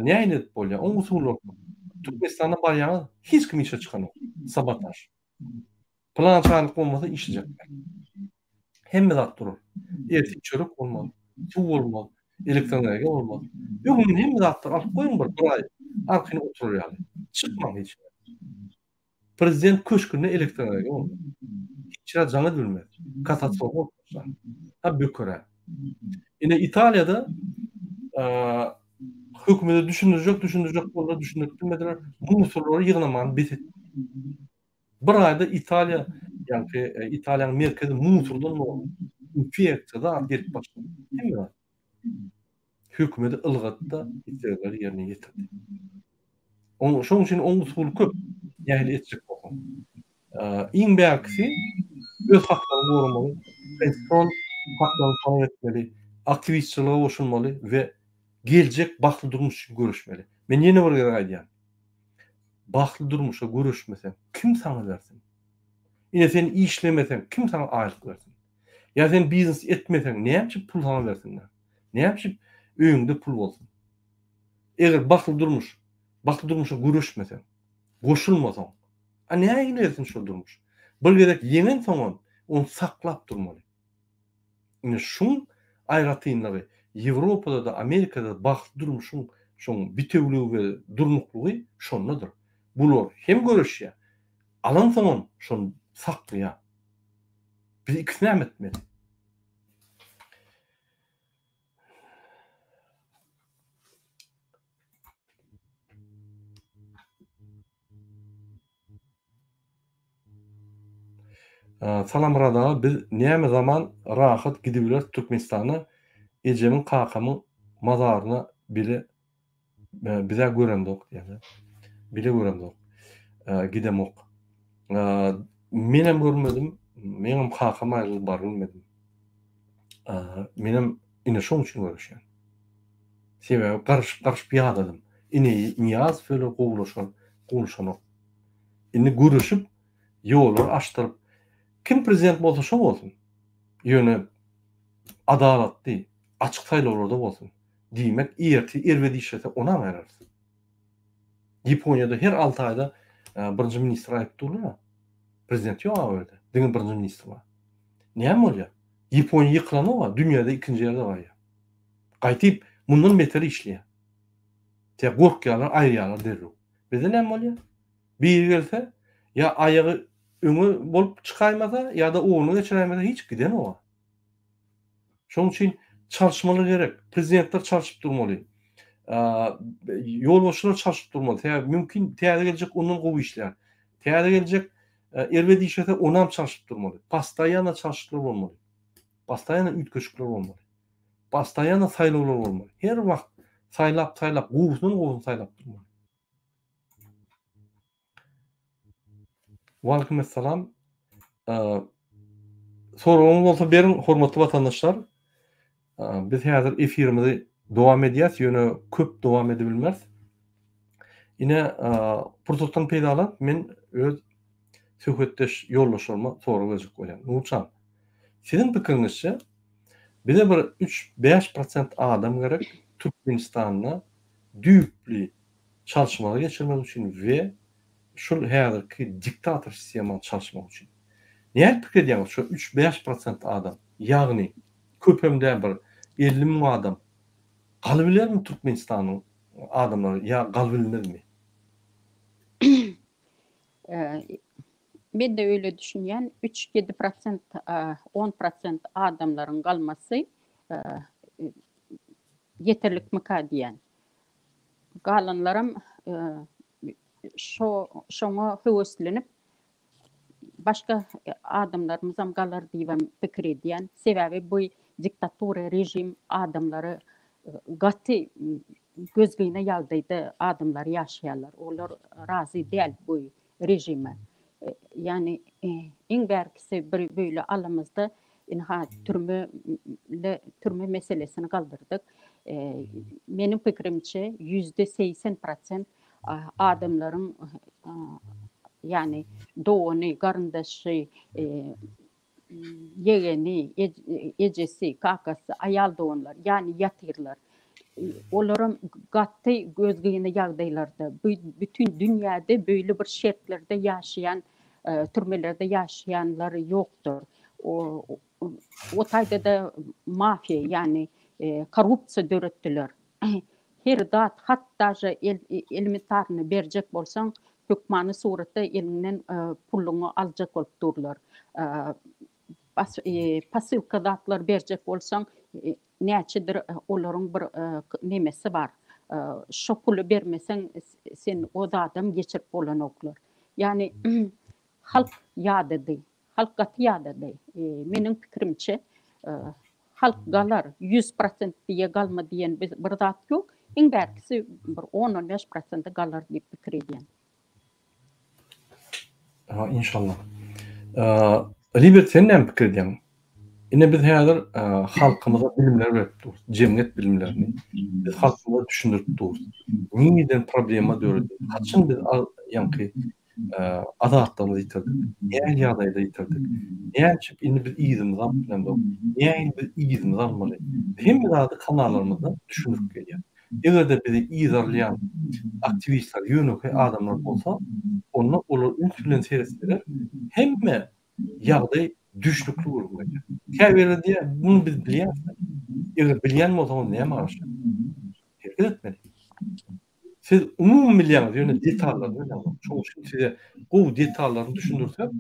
Nähili edip bolýar? Oň usullary köp. Türkmenistana barýaňyz hiç kim işe çykanok. Sabotaž. Pylan çaýlyk bolmasa işlejek däl. Hemme zat durar. Ertir çörek bolmaz, suw bolmaz, elektroenergiýa bolmaz. Öňünden hemme zatlary alyp goýuň bir, bir aý arkaýyn oturar ýaly. Çykmaň hiç ýere. Prezident köşgünde elektroenergiýa bolmaz. Hiç ýere jaň edilmez. Katastrofa bolup başlar. Ha böker-ä. Ine Italiýada hökümete düşündirjek, düşündirjek boldular, düşündirip bilmediler. Musurlary ýygnamany bes etdi. Bir aýda Italiýa, ýagny Italiýanyň merkezi musurdan doly. Infeksiýa zat gelip başlady. Hemme zat. Hökümeti ylgatda islegleri ýerine ýetirdi. Oň şoň üçin oň usuly köp. Nähili etjek bolsaň. Iň bärkisi öz haklaryňy goramaly, konstitusion haklaryňy talap etmeli, aktiwistçilige goşulmaly we geljek bagtly durmuş üçin göreşmeli. Men ýene bir gezek aýdýan. Bagtly durmuşa göreşmeseň, kim saňa bersin? Ine sen işlemeseň, kim saňa aýlyk bersin? Ýa sen biznes etmeseň, näme üçin pul saňa bersinler? Näme üçin öýüňde pul bolsun? Eger bagtly durmuş, bagtly durmuşa göreşmeseň, goşulmasaň, a nähili gelsin şol durmuş? Bir gezek ýeňensoňam, ony saklap durmaly. Ine şuň aýratynlygy Ýewropada-da, Amerikada-da bagtly durmuşyň şoň bitewüligi we durnuklygy şondadyr. Bular hem göreşýär, alansoňam şony saklaýar. Biz ikisini hem etmeli. Salam Myrat aga biz näme zaman rahat gidibileris Türkmenistana ejemiň kakamyň mazaryna bile bizä göremzok diýýär. Bile göremzok. Gidemok. Menem görmedim. Meňem kakam aýryldy barybilmedim. Menem ine şoň üçin göreşýän. Sebäbi garyşyp garyşyp ýadadym. Ine Nyýazow öler gowulaşar, gowuşanok. Indi göreşip ýollary açdyryp kim prezident bolsa şo bolsun. Ýöne adalatly, açyk saýlawlarda bolsun. Diýmek ertir erbet işlese onam aýrarys. Ýaponiýada her 6 aýda birinji ministr aýyp durlar. Prezident ýok o ýerde. Diňe birinji ministr bar. Näme bolýar? Ýaponiýa ýykylanok-a, dünýäde ikinji ýerde barýar. Gaýtyp, mundan beter işleýär. Tä gorkýarlar, aýyrýarlar derrew. Bizde näme bolýar? Biri gelse, ýa aýagy öňe bolup çykaýmasa, ýa-da ogluny geçiräýmese hiç gidenok-a. Şonuň üçin. Çalyşmaly gerek. Prezidentler çalşyp durmaly. Ýolbaşçylar çalşyp durmaly. Sebäbi mümkin täze geljek ondan gowy işlär. Täze geljek erbet işlese onam çalşyp durmaly. Postoýanno çalşyklar bolmaly. Postoýanno üýtgeşikler bolmaly. Postoýanno saýlawlar bolmaly. Her wagt saýlap saýlap gowusyndan gowusyny saýlap durmaly. Waleýkim essalam. Soragyňyz bolsa beriň, hormatly watandaşlar. Biz häzir efirimizi dowam edýäs, ýöne köp dowam edibilmeris. Ine, pursatdan peýdalanyp, men öz söhbetdeş ýoldaşlaryma sorag berjek bolýan. Nurjan, siziň pikiriňizçe, bize bir üç-bäş prosent adam gerek Türkmenistanda düýpli çalyşmagy geçirmek üçin we şul häzirki diktator sistemany çalyşmak üçin. Nädip pikir edýäňiz şo üç-bäş prosent adam, ýagny köpem däl bir 50 müň adam galybilermi Türkmenistanyň adamlary ýa galybilmezmi? Men-de öýle düşünýän, üç-ýedi prosent, on prosent adamlaryň galmasy ýeterlikmika diýýän. Galanlaram şo şoňa höweslenip başga adamlarymyzam galar diýibem pikir edýän. Sebäbi bu diktatura režim adamlary gaty gözgyny ýagdaýda adamlar ýaşaýarlar. Olar razy däl bu režime. Ýagny iň bärkisi bir böyle alymyzda ynha türme türme meselesini galdyrdyk. Meniň pikirimçe 80% prosent adamlaryň ýagny dogany, garyndaşy, ýegeni, ejesi, kakasy, aýal doganlar, ýagny ýatyrlar. Olaram gaty gözgyny ýagdaýlarda, bu bütin dünýäde beýle bir şertlerde ýaşaýan, türmelerde ýaşaýanlar ýokdur. O taýda-da mafiýa, ýagny korrupsiýa döretdiler. Her zat, hatda elementarny berjek bolsaň, hökmany suratda eliňden puluňy aljak bolup durlar. Posylka zatlar berjek bolsaň, näçedir olaryň bir nemesi bar. Şo puly bermeseň, sen o zadam geçirip bolanoklar. Ýagny halk ýadady. Halk gaty ýadady. Meniň pikirimçe, halk galar, 100% diýe galma diýen bir zat ýok. Iň bärkisi bir on-on bäş prosenti galar diýip pikir edýän. Ha, inşallah. Libert sen näme pikir edýäň? Ine biz häzir halkymyza bilimler berip durus, jemgyýet bilimlerini. Biz halkymyza düşündirip durus. Nireden problema döredi? Haçan biz ýaňky azatlygymyzy ýitirdik? Nähili ýagdaýda ýitirdik? Näme üçin indi biz yzymyzy alyp bilemzok? Nähili biz yzymyzy almaly? Biz hemme zady kanallarymyzda düşündirip gelýäs. Eger-de bizi yzarlaýan aktiwistler ýönekeý adamlar bolsa, onda olar üns bilen seretseler, hemme ýagdaý düşnükli bolup gelýär. Käbirleri diýýär, muny biz bilýäris. Eger bilýän bolsaňyz näme garaşýaňyz? Hereket etmeli. Siz umumy bilýäňiz, ýöne detallaryny bileňzok. Şonuň üçin size gowy detallaryny düşündirsek,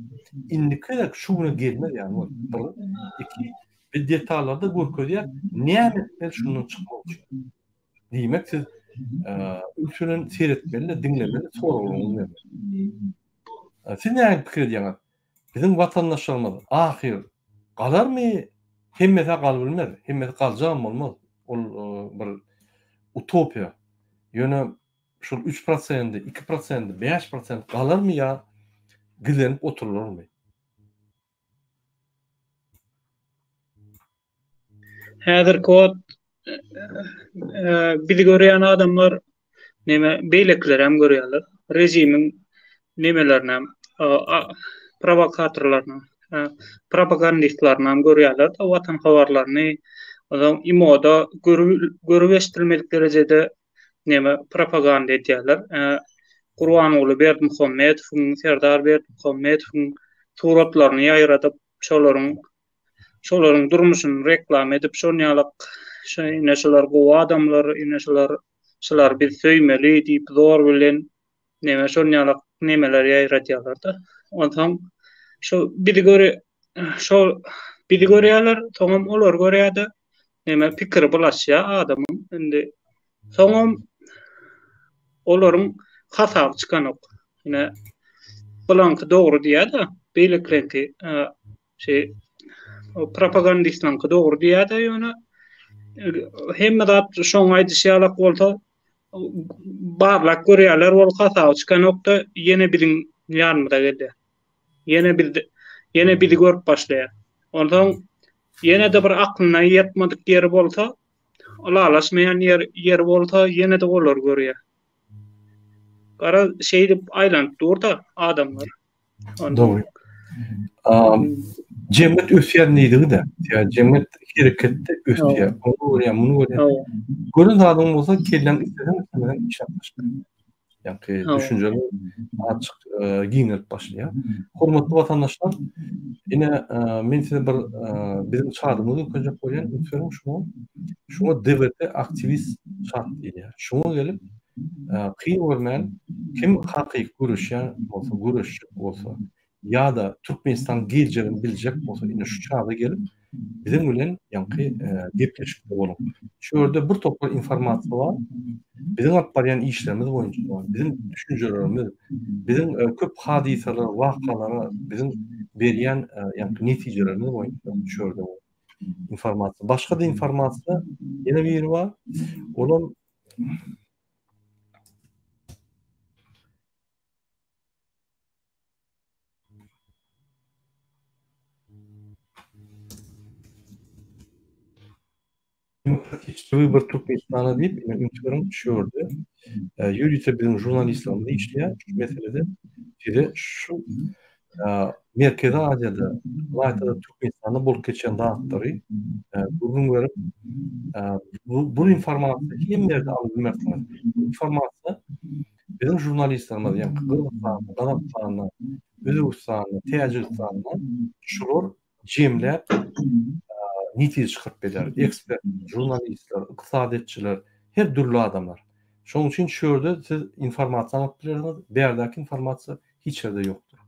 indiki gezek şu güne gelmez ýaly bolar. Bir, iki, biz detallarda görkezýär, näme etmeli şundan çykmak üçin. Diýmek siz üns bilen seretmeli, diňlemeli, soraglaryňyzy bermeli. Siz näme pikir edýäňiz? Biziň watandaşlarymyz ahyr galarmy? Hemmesi galybilmez, hemmesi galjagam bolmaz. Ol bir utopiýa. Ýöne şol üç prosendi, iki prosendi, bäş prosent galarmy ýa gizlenip oturylarmy? Häzirki wagt bizi görýän adamlar neme beýlekiler hem görýärler. Režimiň nemelerini hem prowokatorlaryny, propagandistlerini hem görýärler. Watan habarlaryny, onsoň imoda görüp eşidilmedik derejede neme propaganda edýärler. Gurbanguly Berdimuhamedowyň, Serdar Berdimuhamedowyň suratlaryny ýaýradyp, şolaryň şolaryň durmuşyny reklama edip, şon ýalak şo ine şular gowy adamlar, ine şular şulary biz söýmeli diýip zor bilen neme şon ýalak nemeler ýaýradýarlar-da. Onsoň şo bizi göre şo bizi görýärler, soňam olar görýär-de. Neme pikiri bulaşýar adamyň indi. Soňam olaryň hasaby çykanok. Ine bulaňky dogry diýýär-de, beýlekileňki şey propagandistlaňky dogry diýýär-de ýöne hemme zat şoň aýdyşy ýalak bolsa barlap görýärler ol hasaby çykanok-da ýene biziň ýanymyza gelýär. Ýene biz ýene bizi görüp başlaýar. Onsoň ýene-de bir aklyna ýetmedik ýeri bolsa, ylalaşmaýan ýer ýeri bolsa ýene-de olary görýär. Garaz şeýdip aýlanyp dur-da adamlar. Dogry. Jemgyýet ösýär diýdigi-de. Ýa jemgyýet hereketde ösýär. Ony görýär, muny görýär. Gören zadyň bolsa kelläň isleseň islemeseň işläp başlaýar. Ýagny düşünjeler açyk giňelip başlaýar. Hormatly watandaşlar, ine men size bir biziň çadymyzy görkezjek bolýan, üns beriň şuňa. Şuňa DWT aktiwist çat diýilýär. Şuňa gelip kyn görmän kim hakyky göreşýän bolsa, göreşjek bolsa, ýa-da Türkmenistanyň geljegini biljek bolsa ine şu çaga gelip biziň bilen ýaňky gepleşikde boluň. Şu ýerde bir topar informasiýa bar. Biziň alyp barýan işlerimiz boýunça bar. Biziň düşünjelerimiz, biziň köp hadysalara, wakalara biziň berýän ýaňky netijelerimiz boýunça şu ýerde informasiýa. Başga-da informasiýa ýene biri bar. Olam Demokratiçki wybor Türkmenistana diýip, ine üns beriň, şu ýerde ýörite biziň žurnalistlerimiz işleýär şu meselede. Size şu Merkezi Aziýada, ylaýta-da Türkmenistanda bolup geçen zatlary gürrüň berip, bu informasiýa hemme ýerde alyp bilmersiňiz. Bu informasiýa Biziň žurnalistlerimiz, ýagny Gyrgyzystanda, Gazagystanda, Özbegistanda, Täjigistanda şular jemläp netije çykaryp berýär. Ekspertler, žurnalistler, ykdysadyýetçiler, her dürli adamlar. Şonuň üçin şu ýerde siz informasiýa alyp bilersiňiz, bärdäki informasiýa hiç ýerde ýokdur.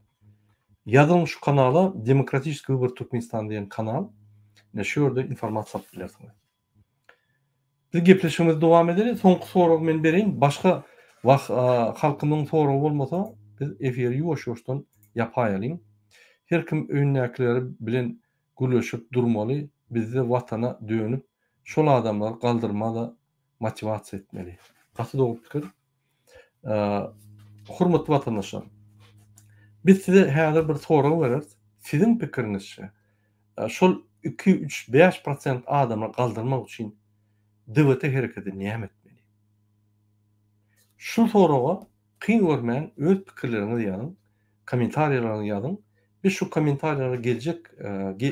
Ýazyň şu kanala Demokratiçeskiý wybor Türkmenistan diýen kanal, ine şu ýerde informasiýa alyp bilersiňiz. Biz gepleşigimizi dowam edeli. Soňky soragy men bereýin. Başga wah halkymyň soragy bolmasa biz efiri ýuwaş-ýuwaşdan ýapaýalyň. Her kim öýündäkileri bilen gürleşip durmaly. Bizde watana dönüp şol adamlary galdyrmada motiwasiýa etmeli. Gaty dogry pikir. Hormatly watandaşlar. Biz size häzir bir sorag bereris. Siziň pikiriňizçe Şol iki, üç, 5% adamy galdyrmak üçin DWT hereketi näme etmeli? Şu soraga kyn görmän öz pikirleriňizi ýazyň, kommentariýalaryňyzy ýazyň. Biz şu kommentariýalary geljek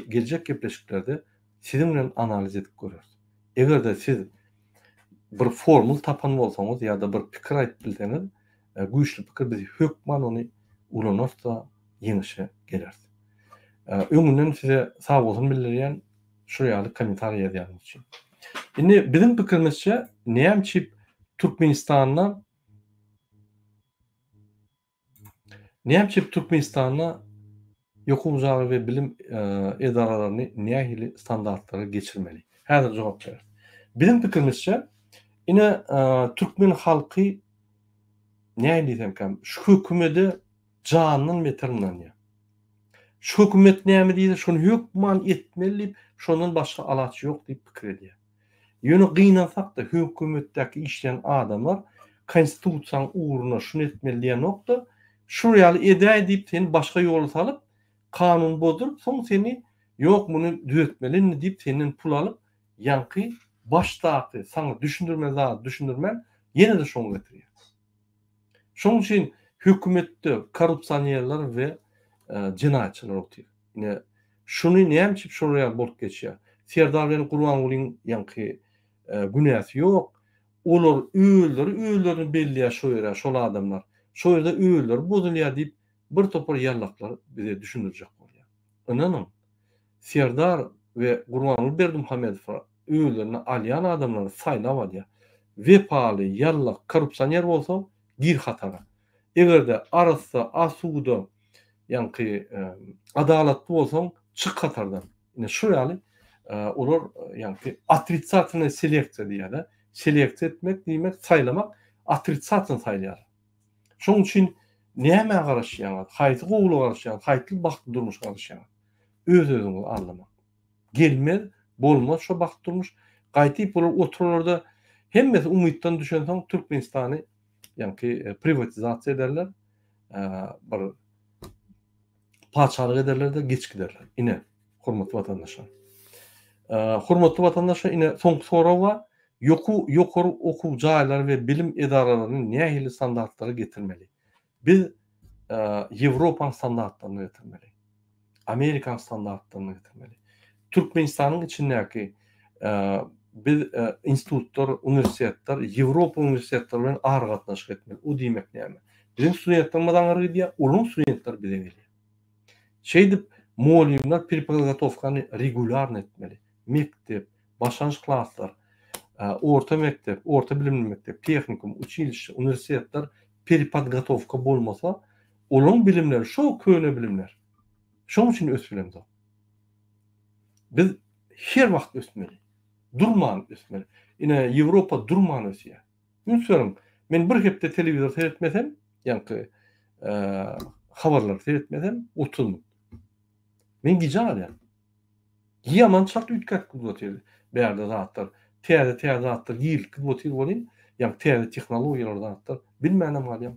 geljek gepleşiklerde siziň bilen analiz edip göreris. Eger-de siz bir formul tapan bolsaňyz ýa-da bir pikir aýdyp bilseňiz, güýçli pikir biz hökman ony ulanarys-da ýeňişe geleris. Öňünden size sagbolsun bildirýän şu ýaly kommentariýa ýazýanyňyz üçin. Indi biziň pikirimizçe näme üçin Türkmenistanda näme üçin Türkmenistanda ýokary jaý we bilim edaralaryny nähili standartlara geçirmeli? Häzir jogap bereris. Biziň pikirimizçe ine türkmen halky näme diýsemkäm şu hökümede jandan beter ynanýar. Şu hökümet näme diýse şony hökman etmeli diýip, şondan başga alaç ýok diýip pikir edýär. Ýöne gynansak-da hökümetdäki işleýän adamlar konstitusiýanyň ugruna şuny etmeli diýenok-da, şul ýaly edäý diýip seni başga ýola salyp, kanuny bozduryp, soň seni ýok muny düzetmeli indi diýip senden pul alyp, ýaňky başdaky saňa düşündirmeli zady düşündirmän ýene-de şoňa getirýär. Şonuň üçin hökümetde korrupsionerler we jenaýatçylar otyr. Ine, şuny näme üçin şolar ýaly bolup geçýär? Serdar bilen Gurbangulyň ýaňky günäsi ýok. Olar özleri özlerini belleýär şo ýere, şol adamlar. Şo ýerde özleri bozulýar diýip, bir topar ýallaklar bize düşündirjek bolýar. Ynanyň, Serdar we Gurbanguly Berdimuhamedowa özlerine alýan adamlary saýlap alýar. Wepaly, ýallak, korrupsioner bolsa gir hatara. Eger-de arassa, asuda, ýaňky adalatly bolsaň çyk hatardan. Ine şu ýaly. Olar ýagny otritsatelnyý seleksiýa diýýärler. Seleksiýa etmek diýmek saýlamak, otritsatelny saýlaýarlar. Şonuň üçin nämä garaşýaňyz, haýsy gowulyga garaşýaňyz, haýsy bagtly durmuşa garaşýaňyz? Öz-özüňizi aldamak. Gelmez, bolmaz şo bagtly durmuş. Gaýtyp olar oturarlar-da, hemmesi umytdan düşensoň Türkmenistany ýaňky priwatizasiýa ederler, bir patyşalyk ederler-de geç giderler. Ine, hormatly watandaşlar. Hormatly watandaşlar, ine soňky sorag bar. Ýoku ýokary okuw jaýlary we bilim edaralaryny nähili standartlara getirmeli? Biz Ýewropanyň standartlaryna getirmeli. Amerikanyň standartlaryna getirmeli. Türkmenistanyň içindäki biz institutlar, uniwersitetler Ýewropa uniwersitetleri bilen aragatnaşyk etmeli. O diýmek näme? Biziň studentlerimiz aňyra gidýär, olaryň studentleri bize gelýär. Şeýdip, mugallymlar perepodgotowkany regulýarny etmeli. Mekdep, başlangyç klaslar, orta mekdep, orta bilimli mekdep, tehnikum, uçilişşe, uniwersitetler perepodgotowka bolmasa, olaryň bilimleri şo köne bilimler. Şonuň üçin ösüp bilemzok. Biz her wagt ösmeli. Durman ösmeli. Ine, Ýewropa durman ösýär. Üns beriň, men bir hepde telewizor seretmesem, ýaňky habarlary seretmesem, 30 minut. Men gijä galýan. Ýaman çalt üýtgäp gidip otyr bärde zatlar. Täze-täze zatlar girilip gidip otyr welin, ýaňky täze tehnologiýalar zatlar bilmänem galýan.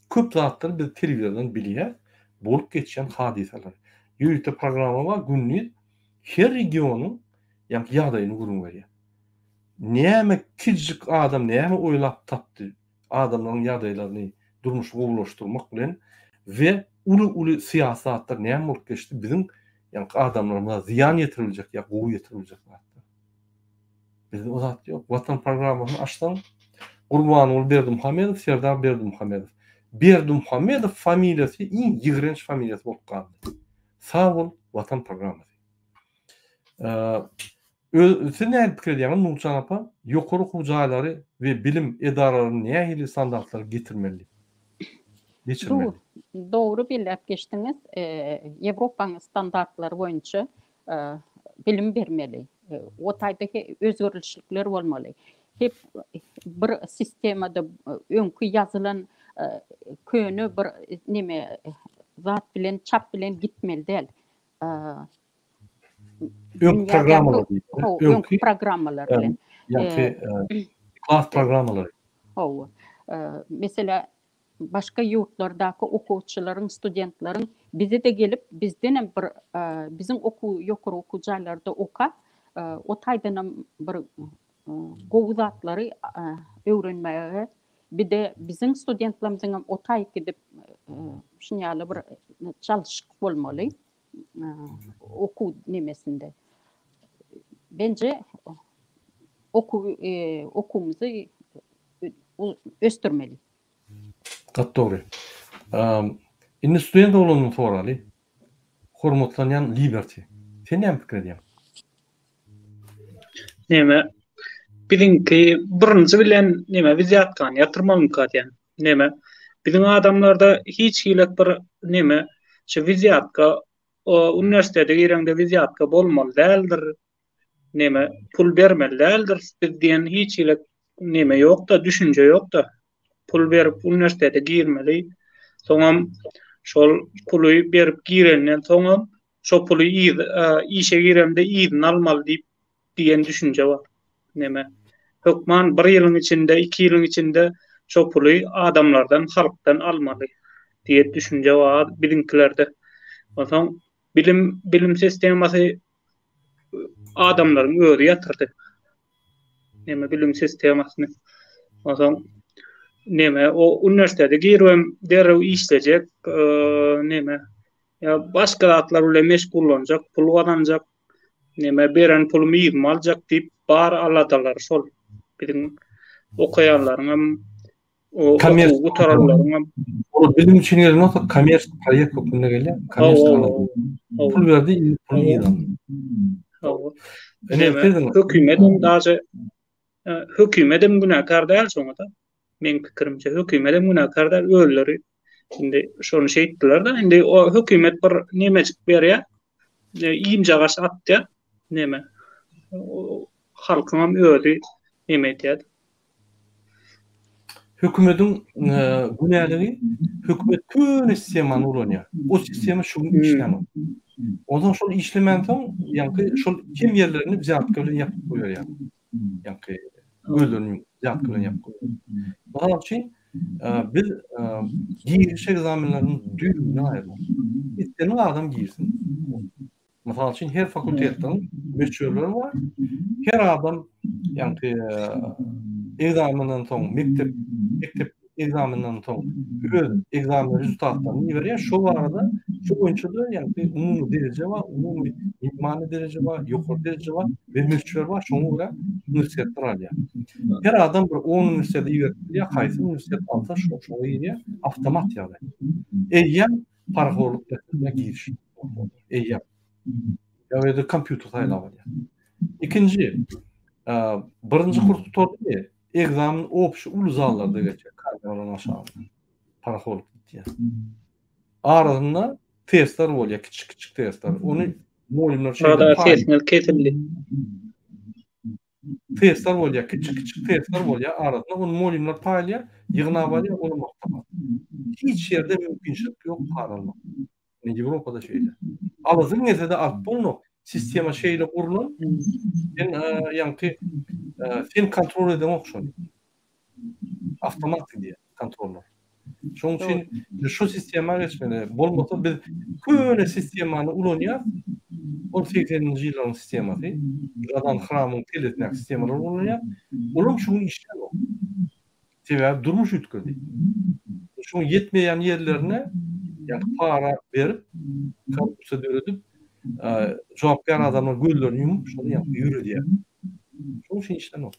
Köp zatlary biz telewizordan bilýäs, bolup geçýän hadysalary. Ýörite programma bar, gündiz her regionyň ýaňky ýagdaýyny gürrüň berýär. Näme kiçijik adam näme oýlap tapdy adamlaryň ýagdaýlaryny durmuşy gowulaşdyrmak bilen we uly uly syýasy zatlar näme bolup geçdi biziň ýaňky adamlarymyza zyýan ýetiribiljek ýa gowy ýetiribiljek zatlar. Bizde o zat ýok. Watan programmasyny açsaň Gurbanguly Berdimuhamedow, Serdar Berdimuhamedow. Berdimuhamedow familiýasy iň ýigrenç familiýasy bolup galdy. Sag bol Watan programmasy. Öz, siz nähili pikir edýäňiz, Nurjan apa, ýokary okuw jaýlary we bilim edaralaryny nähili standartlara getirmeli, geçirmeli? Dogry belläp geçdiňiz. Ýewropanyň standartlary boýunça bilim bermeli. O taýda özgerlişlikler bolmaly. Hep bir sistemada öňki ýazylan köne bir neme zat bilen, çap bilen gitmeli däl. Öňki programmalar diýip. Öňki programmalar bilen. Ýa-ki klas programmalary. Hawa. Meselä başga ýurtlardaky okuwçylaryň, studentleriň bize-de gelip, bizdenem bir biziň okuw ýokary okuw jaýlarda okap, o taýdanam bir gowy zatlary öwrenmäge, bir-de biziň studentlerimiziňem o taýyk gidip şuny ýaly bir çalşyk bolmaly. okuw nemesinde. Bence okuw okuwymyzy ösdürmeli. Gaty dogry. Indi student oglandan soraly. Hormatlanýan Liberty. Sen näme pikir edýäň? Neme biziňki birinji bilen neme wizýatkany ýatyrmalymyka diýen. Neme biziň adamlarda hiç hili bir neme şu wizýatka uniwersitete gireňde wizýatka bolmaly däldir. Neme pul bermeli däldir biz diýen hiç hili neme ýokda düşünje ýokda. Pul berip uniwersitete girmeli. Soňam şol puly berip girenden soňam şo puly yz işe giremde yzyny almaly diýip diýen düşünje bar. Neme hökman bir ýylyň içinde, iki ýylyň içinde şo puly adamlardan, halkdan almaly diýen düşünje bar biziňkilerde. Onsoň bilim bilim sistemasy adamlaryň özi ýatyrdy. Neme bilim sistemasyny. Onsoň neme o uniwersitete giribem derrew işlejek, neme Ýa başga zatlar bilen meşgullanjak, pul gazanjak, neme beren pulumy yzyma aljak diýip bar aladalary şol. Biziň okaýanlaryň hem okuw gutaranlaryň hem. Ol bilim üçin gelen bolsa kommersiýa proýekt hökmünde gelýär. Kommersiýa. Pul berdi, indi puluny yzyna aldy. Hawa. Hökümet hem daže hökümet hem günäkär däl şoňa-da. Meň pikirimçe hökümet hem günäkär däl, özleri indi şony şeýtdiler-de, indi o hökümet bir nemejik berýär. iýmjagaş atýar. Neme? Halkyňam özi neme edýär. Hökümediň günäligi hökümet köne sistemany ulanýar. O sistema şu gün işlänok. Onsoň şol işlemänsoň, ýaňky şol kem ýerlerini wzýatka bilen ýapyp goýberýär. Ýaňky gözlerini ýumup, wzýatka bilen ýapyp goýberýär. Mysal üçin, biz giriş ekzamenleriniň düýbünden aýyrmaly. Islendik adam girsin. Mysal üçin, her fakultetden möçberleri bar. Her adam ýaňky ekzamenden soň mekdep mekdep ekzamenden soň öz ekzamen rezultatlaryny iberýär. Şo barada şo boýunça-da ýaňky umumy dereje bar, umumy minimalnyý dereje bar, ýokary dereje bar we möçber bar. Şoňa görä uniwersitetler alýar. Her adam bir on uniwersitete iberip bilýär, haýsy uniwersitet alsa şo şoňa girýär, awtomat ýagdaý. Eýýäm parahorluk meselesine giriş. Eýýäm. Ýa ýa-da kompýuter saýlap alýar. Ikinji, birinji kurs gutardy, ekzamen obşi uly zallarda geçýär, kameralaryň aşagynda. Parahorluk gitýär. Arasynda testler bolýar, kiçik-kiçik testler. Ony mugallymlar şeýle sesiňiz kesildi. Testler bolýar, kiçik-kiçik testler bolýar, arasynda ony mugallymlar paýlaýar, ýygnap alýar, ony magtamak. Hiç ýerde mümkinçilik ýok para almak. Ine Ýewropada şeýle. Alasyň gelse-de alyp bolnok. Sistema şeýle gurlan, sen ýaňky sen kontrol edeňok şony. Awtomat gidýär kontrollar. Şonuň üçin biz şu sistema geçmeli. Bolmasa biz köne sistemany ulanýas. Ol 80-nji ýyllaryň sistemasy. Žadan Hramyň telesindäki sistemalary ulanýas. Olam şu gün işlänok. Sebäbi durmuş üýtgedi. Şuň ýetmeýän ýerlerine ýa para berip, korrupsiýa döredip, jogapkär adamlar gözlerini ýumup şony ýöredýär. Şonuň üçin işlänok.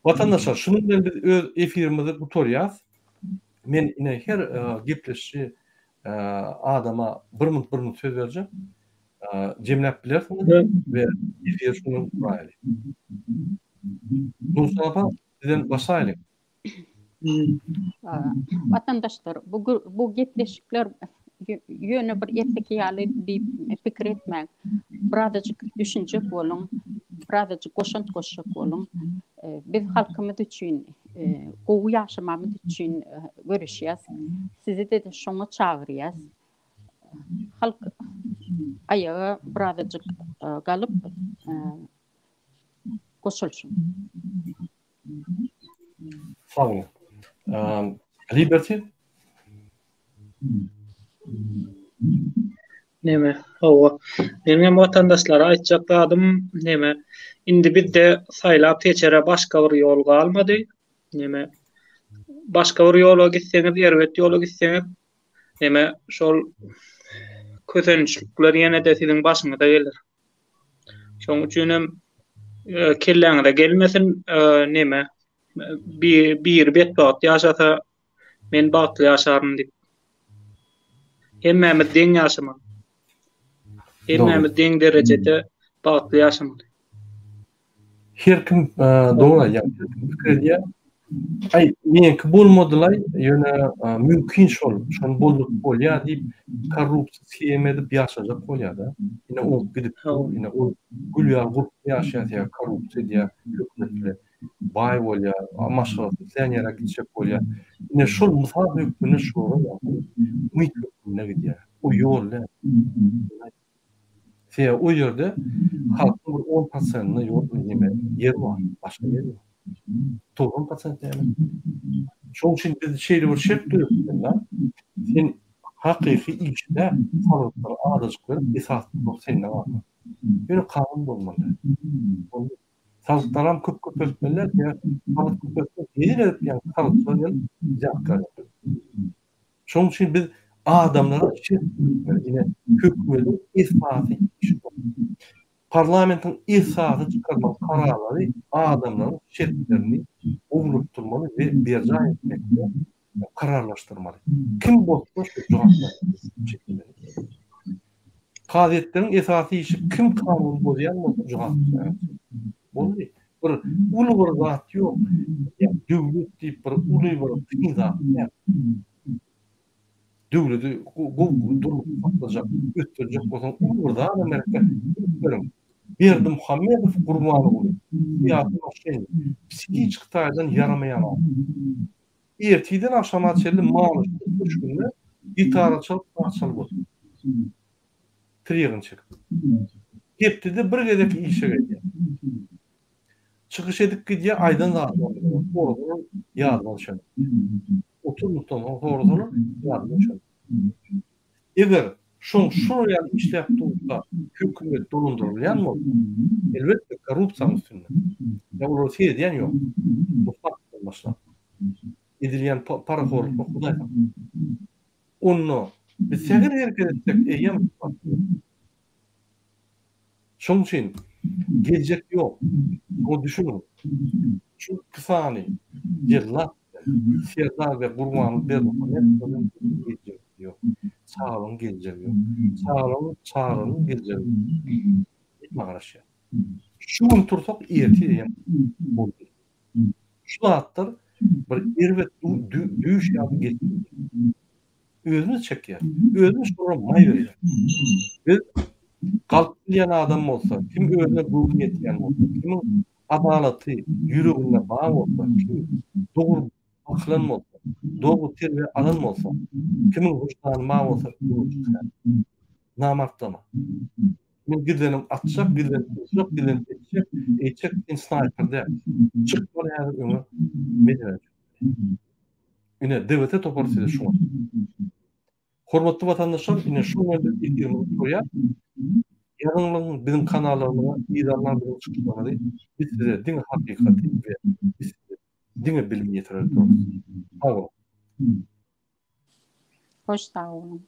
Watandaşlar, şunuň bilen biz öz efirimizi gutarýas. Men ine her gepleşiji adama bir minut bir minut söz berjek. Jemläp bilersiňiz we efiri şunuň bilen gutaraýaly. Nursoltan apa, sizden başlaýlyň. Watandaşlar, bu bu gepleşikler ýöne bir erteki ýaly diýip pikir etmäň. Birazajyk düşünjek boluň, birazajyk goşant goşjak boluň. Biz halkymyz üçin, gowy ýaşamamyz üçin göreşýäs. Sizi-de şoňa çagyrýas. Halk aýaga birazajyk galyp goşulşyn. Sag boluň. Liberty? Neme, hawa. Meniň hem watandaşlara aýtjak zadym, neme, indi bizde saýlap seçere başga bir ýol galmady. Neme, başga bir ýola gitseňiz, erbet ýola gitseňiz, neme, şol kösençlikler ýene-de siziň başyňyza geler. Şonuň üçin hem e, kelläňize gelmesin, e, neme, bir biri betbagt ýaşasa, men bagtly ýaşaryn diýip. Hemmämiz deň ýaşamaly. Hemmämiz deň derejede bagtly ýaşamaly. Her kim dogry aýdýar, her kim pikir edýär. Aý, meňki bolmadylaý, ýöne mümkin şol, şony bolduryp bolýar diýip, korrupsiýa shema edip ýaşajak bolýar-da. Ine ol gidip dur, ine ol gül ýaly gurply ýaşaýar, sebäbi korrupsiýa edýär hökümet bilen. Baý bolýar, maşgalasy islän ýere gitjek bolýar. Ine şol mysal hökmünde şolara umyt hökmünde gidýär. O ýol däl. Sebäbi o ýerde halkyň bir on prosentine ýol neme ýer bar, başga ýer ýok. 90 prosent näme? Şonuň üçin biz şeýle bir şert döretmeli, sen hakyky işläp, salgytlary azajyk berip, esasy pul sende galmaly. Ýöne kanun bolmaly. Salgytlaram köp köpeltmeli däl, sebäbi salgyt köpeltmek hezil edip ýaňky salgytlar gelip wzýatka alýar. Şonuň üçin biz adamlara şert döretmeli. Ine, hökümetiň esasy işi bu. Parlamentiň esasy çykarmaly kararlary adamlaryň şertlerini gowulaşdyrmaly we berjaý etmekde kararlaşdyrmaly. Kim bozsa şo jogap çekilmeli. Kazyýetleriň esasy işi kim kanuny bozýan bolsa jogap Boldy. Bir uly bir zat ýok. Döwlet diýip bir uly bir kyn zat däl. Döwleti gowy durmuşda saklajak, ösdürjek bolsaň uly bir zadam gerek däl. Üns beriň, Berdimuhamedow Gurbanguly syýasy moşennik, psihiçki taýdan ýaramaýan adam. Ertirden agşama çenli Manyşly köşgünde gitara çalyp, saz çalyp otyr. Tirýegini çekip. Hepdede bir gezek işe gelýär. Çykyş edip gidýär, aýdan zadyny bilenok. Sorasalar ýadyna düşenok. Oturmykdan soň sorasalar ýadyna düşenok. Eger şoň şular ýaly işläp dursa, hökümet dolandyrylýan bolsa, elbetde korrupsiýanyň üstünde. Ýa olara seredýän ýok. Bu faktdan başlap. Edilýän parahorluklar Hudaý saklasyn. Onda biz sähel hereket etsek eýýäm Şonuň üçin geljek ýok. Muňa düşüniň. Şu iki sany jellat bilen Serdar we Gurbanguly Berdimuhamedowyň geljegi ýok. Çagalaryň geljegi ýok. Çagalaryň çagalarynyň geljegi ýok. Hemme garaşýar. Şu gün tursak ertir eýýäm boldy. Şu zatlar bir erbet düýş ýaly geçip gidýär. Özümiz çekýäs. Özümiz şolara maý berýäs. Biz galp bilýän adam bolsa, kim özüne göwni ýetýän bolsa, kimiň adalaty ýüreginde bar bolsa, kim dogry bakylan bolsa, dogry terbiýe alan bolsa, kimiň wyždany bar bolsa öňe çykýar. Namartlama. Men gizlenip atjak, gizlenip urjak, gizlenip etjek, eýtjek, sen snaýper däl. Çykmaly häzir öňe meselä. Ine, DWT topary size şuňa. Hormatly watandaşlar, ine şu bilen biz efirimizi gutarýas. Ýazyňlyň biziň kanallarymyza, yzarlaň biziň çykyşlarymyzy. Biz size diňe hakykaty we biz size diňe bilimi ýetirer durarys. Sag boluň. Hoş sag boluň.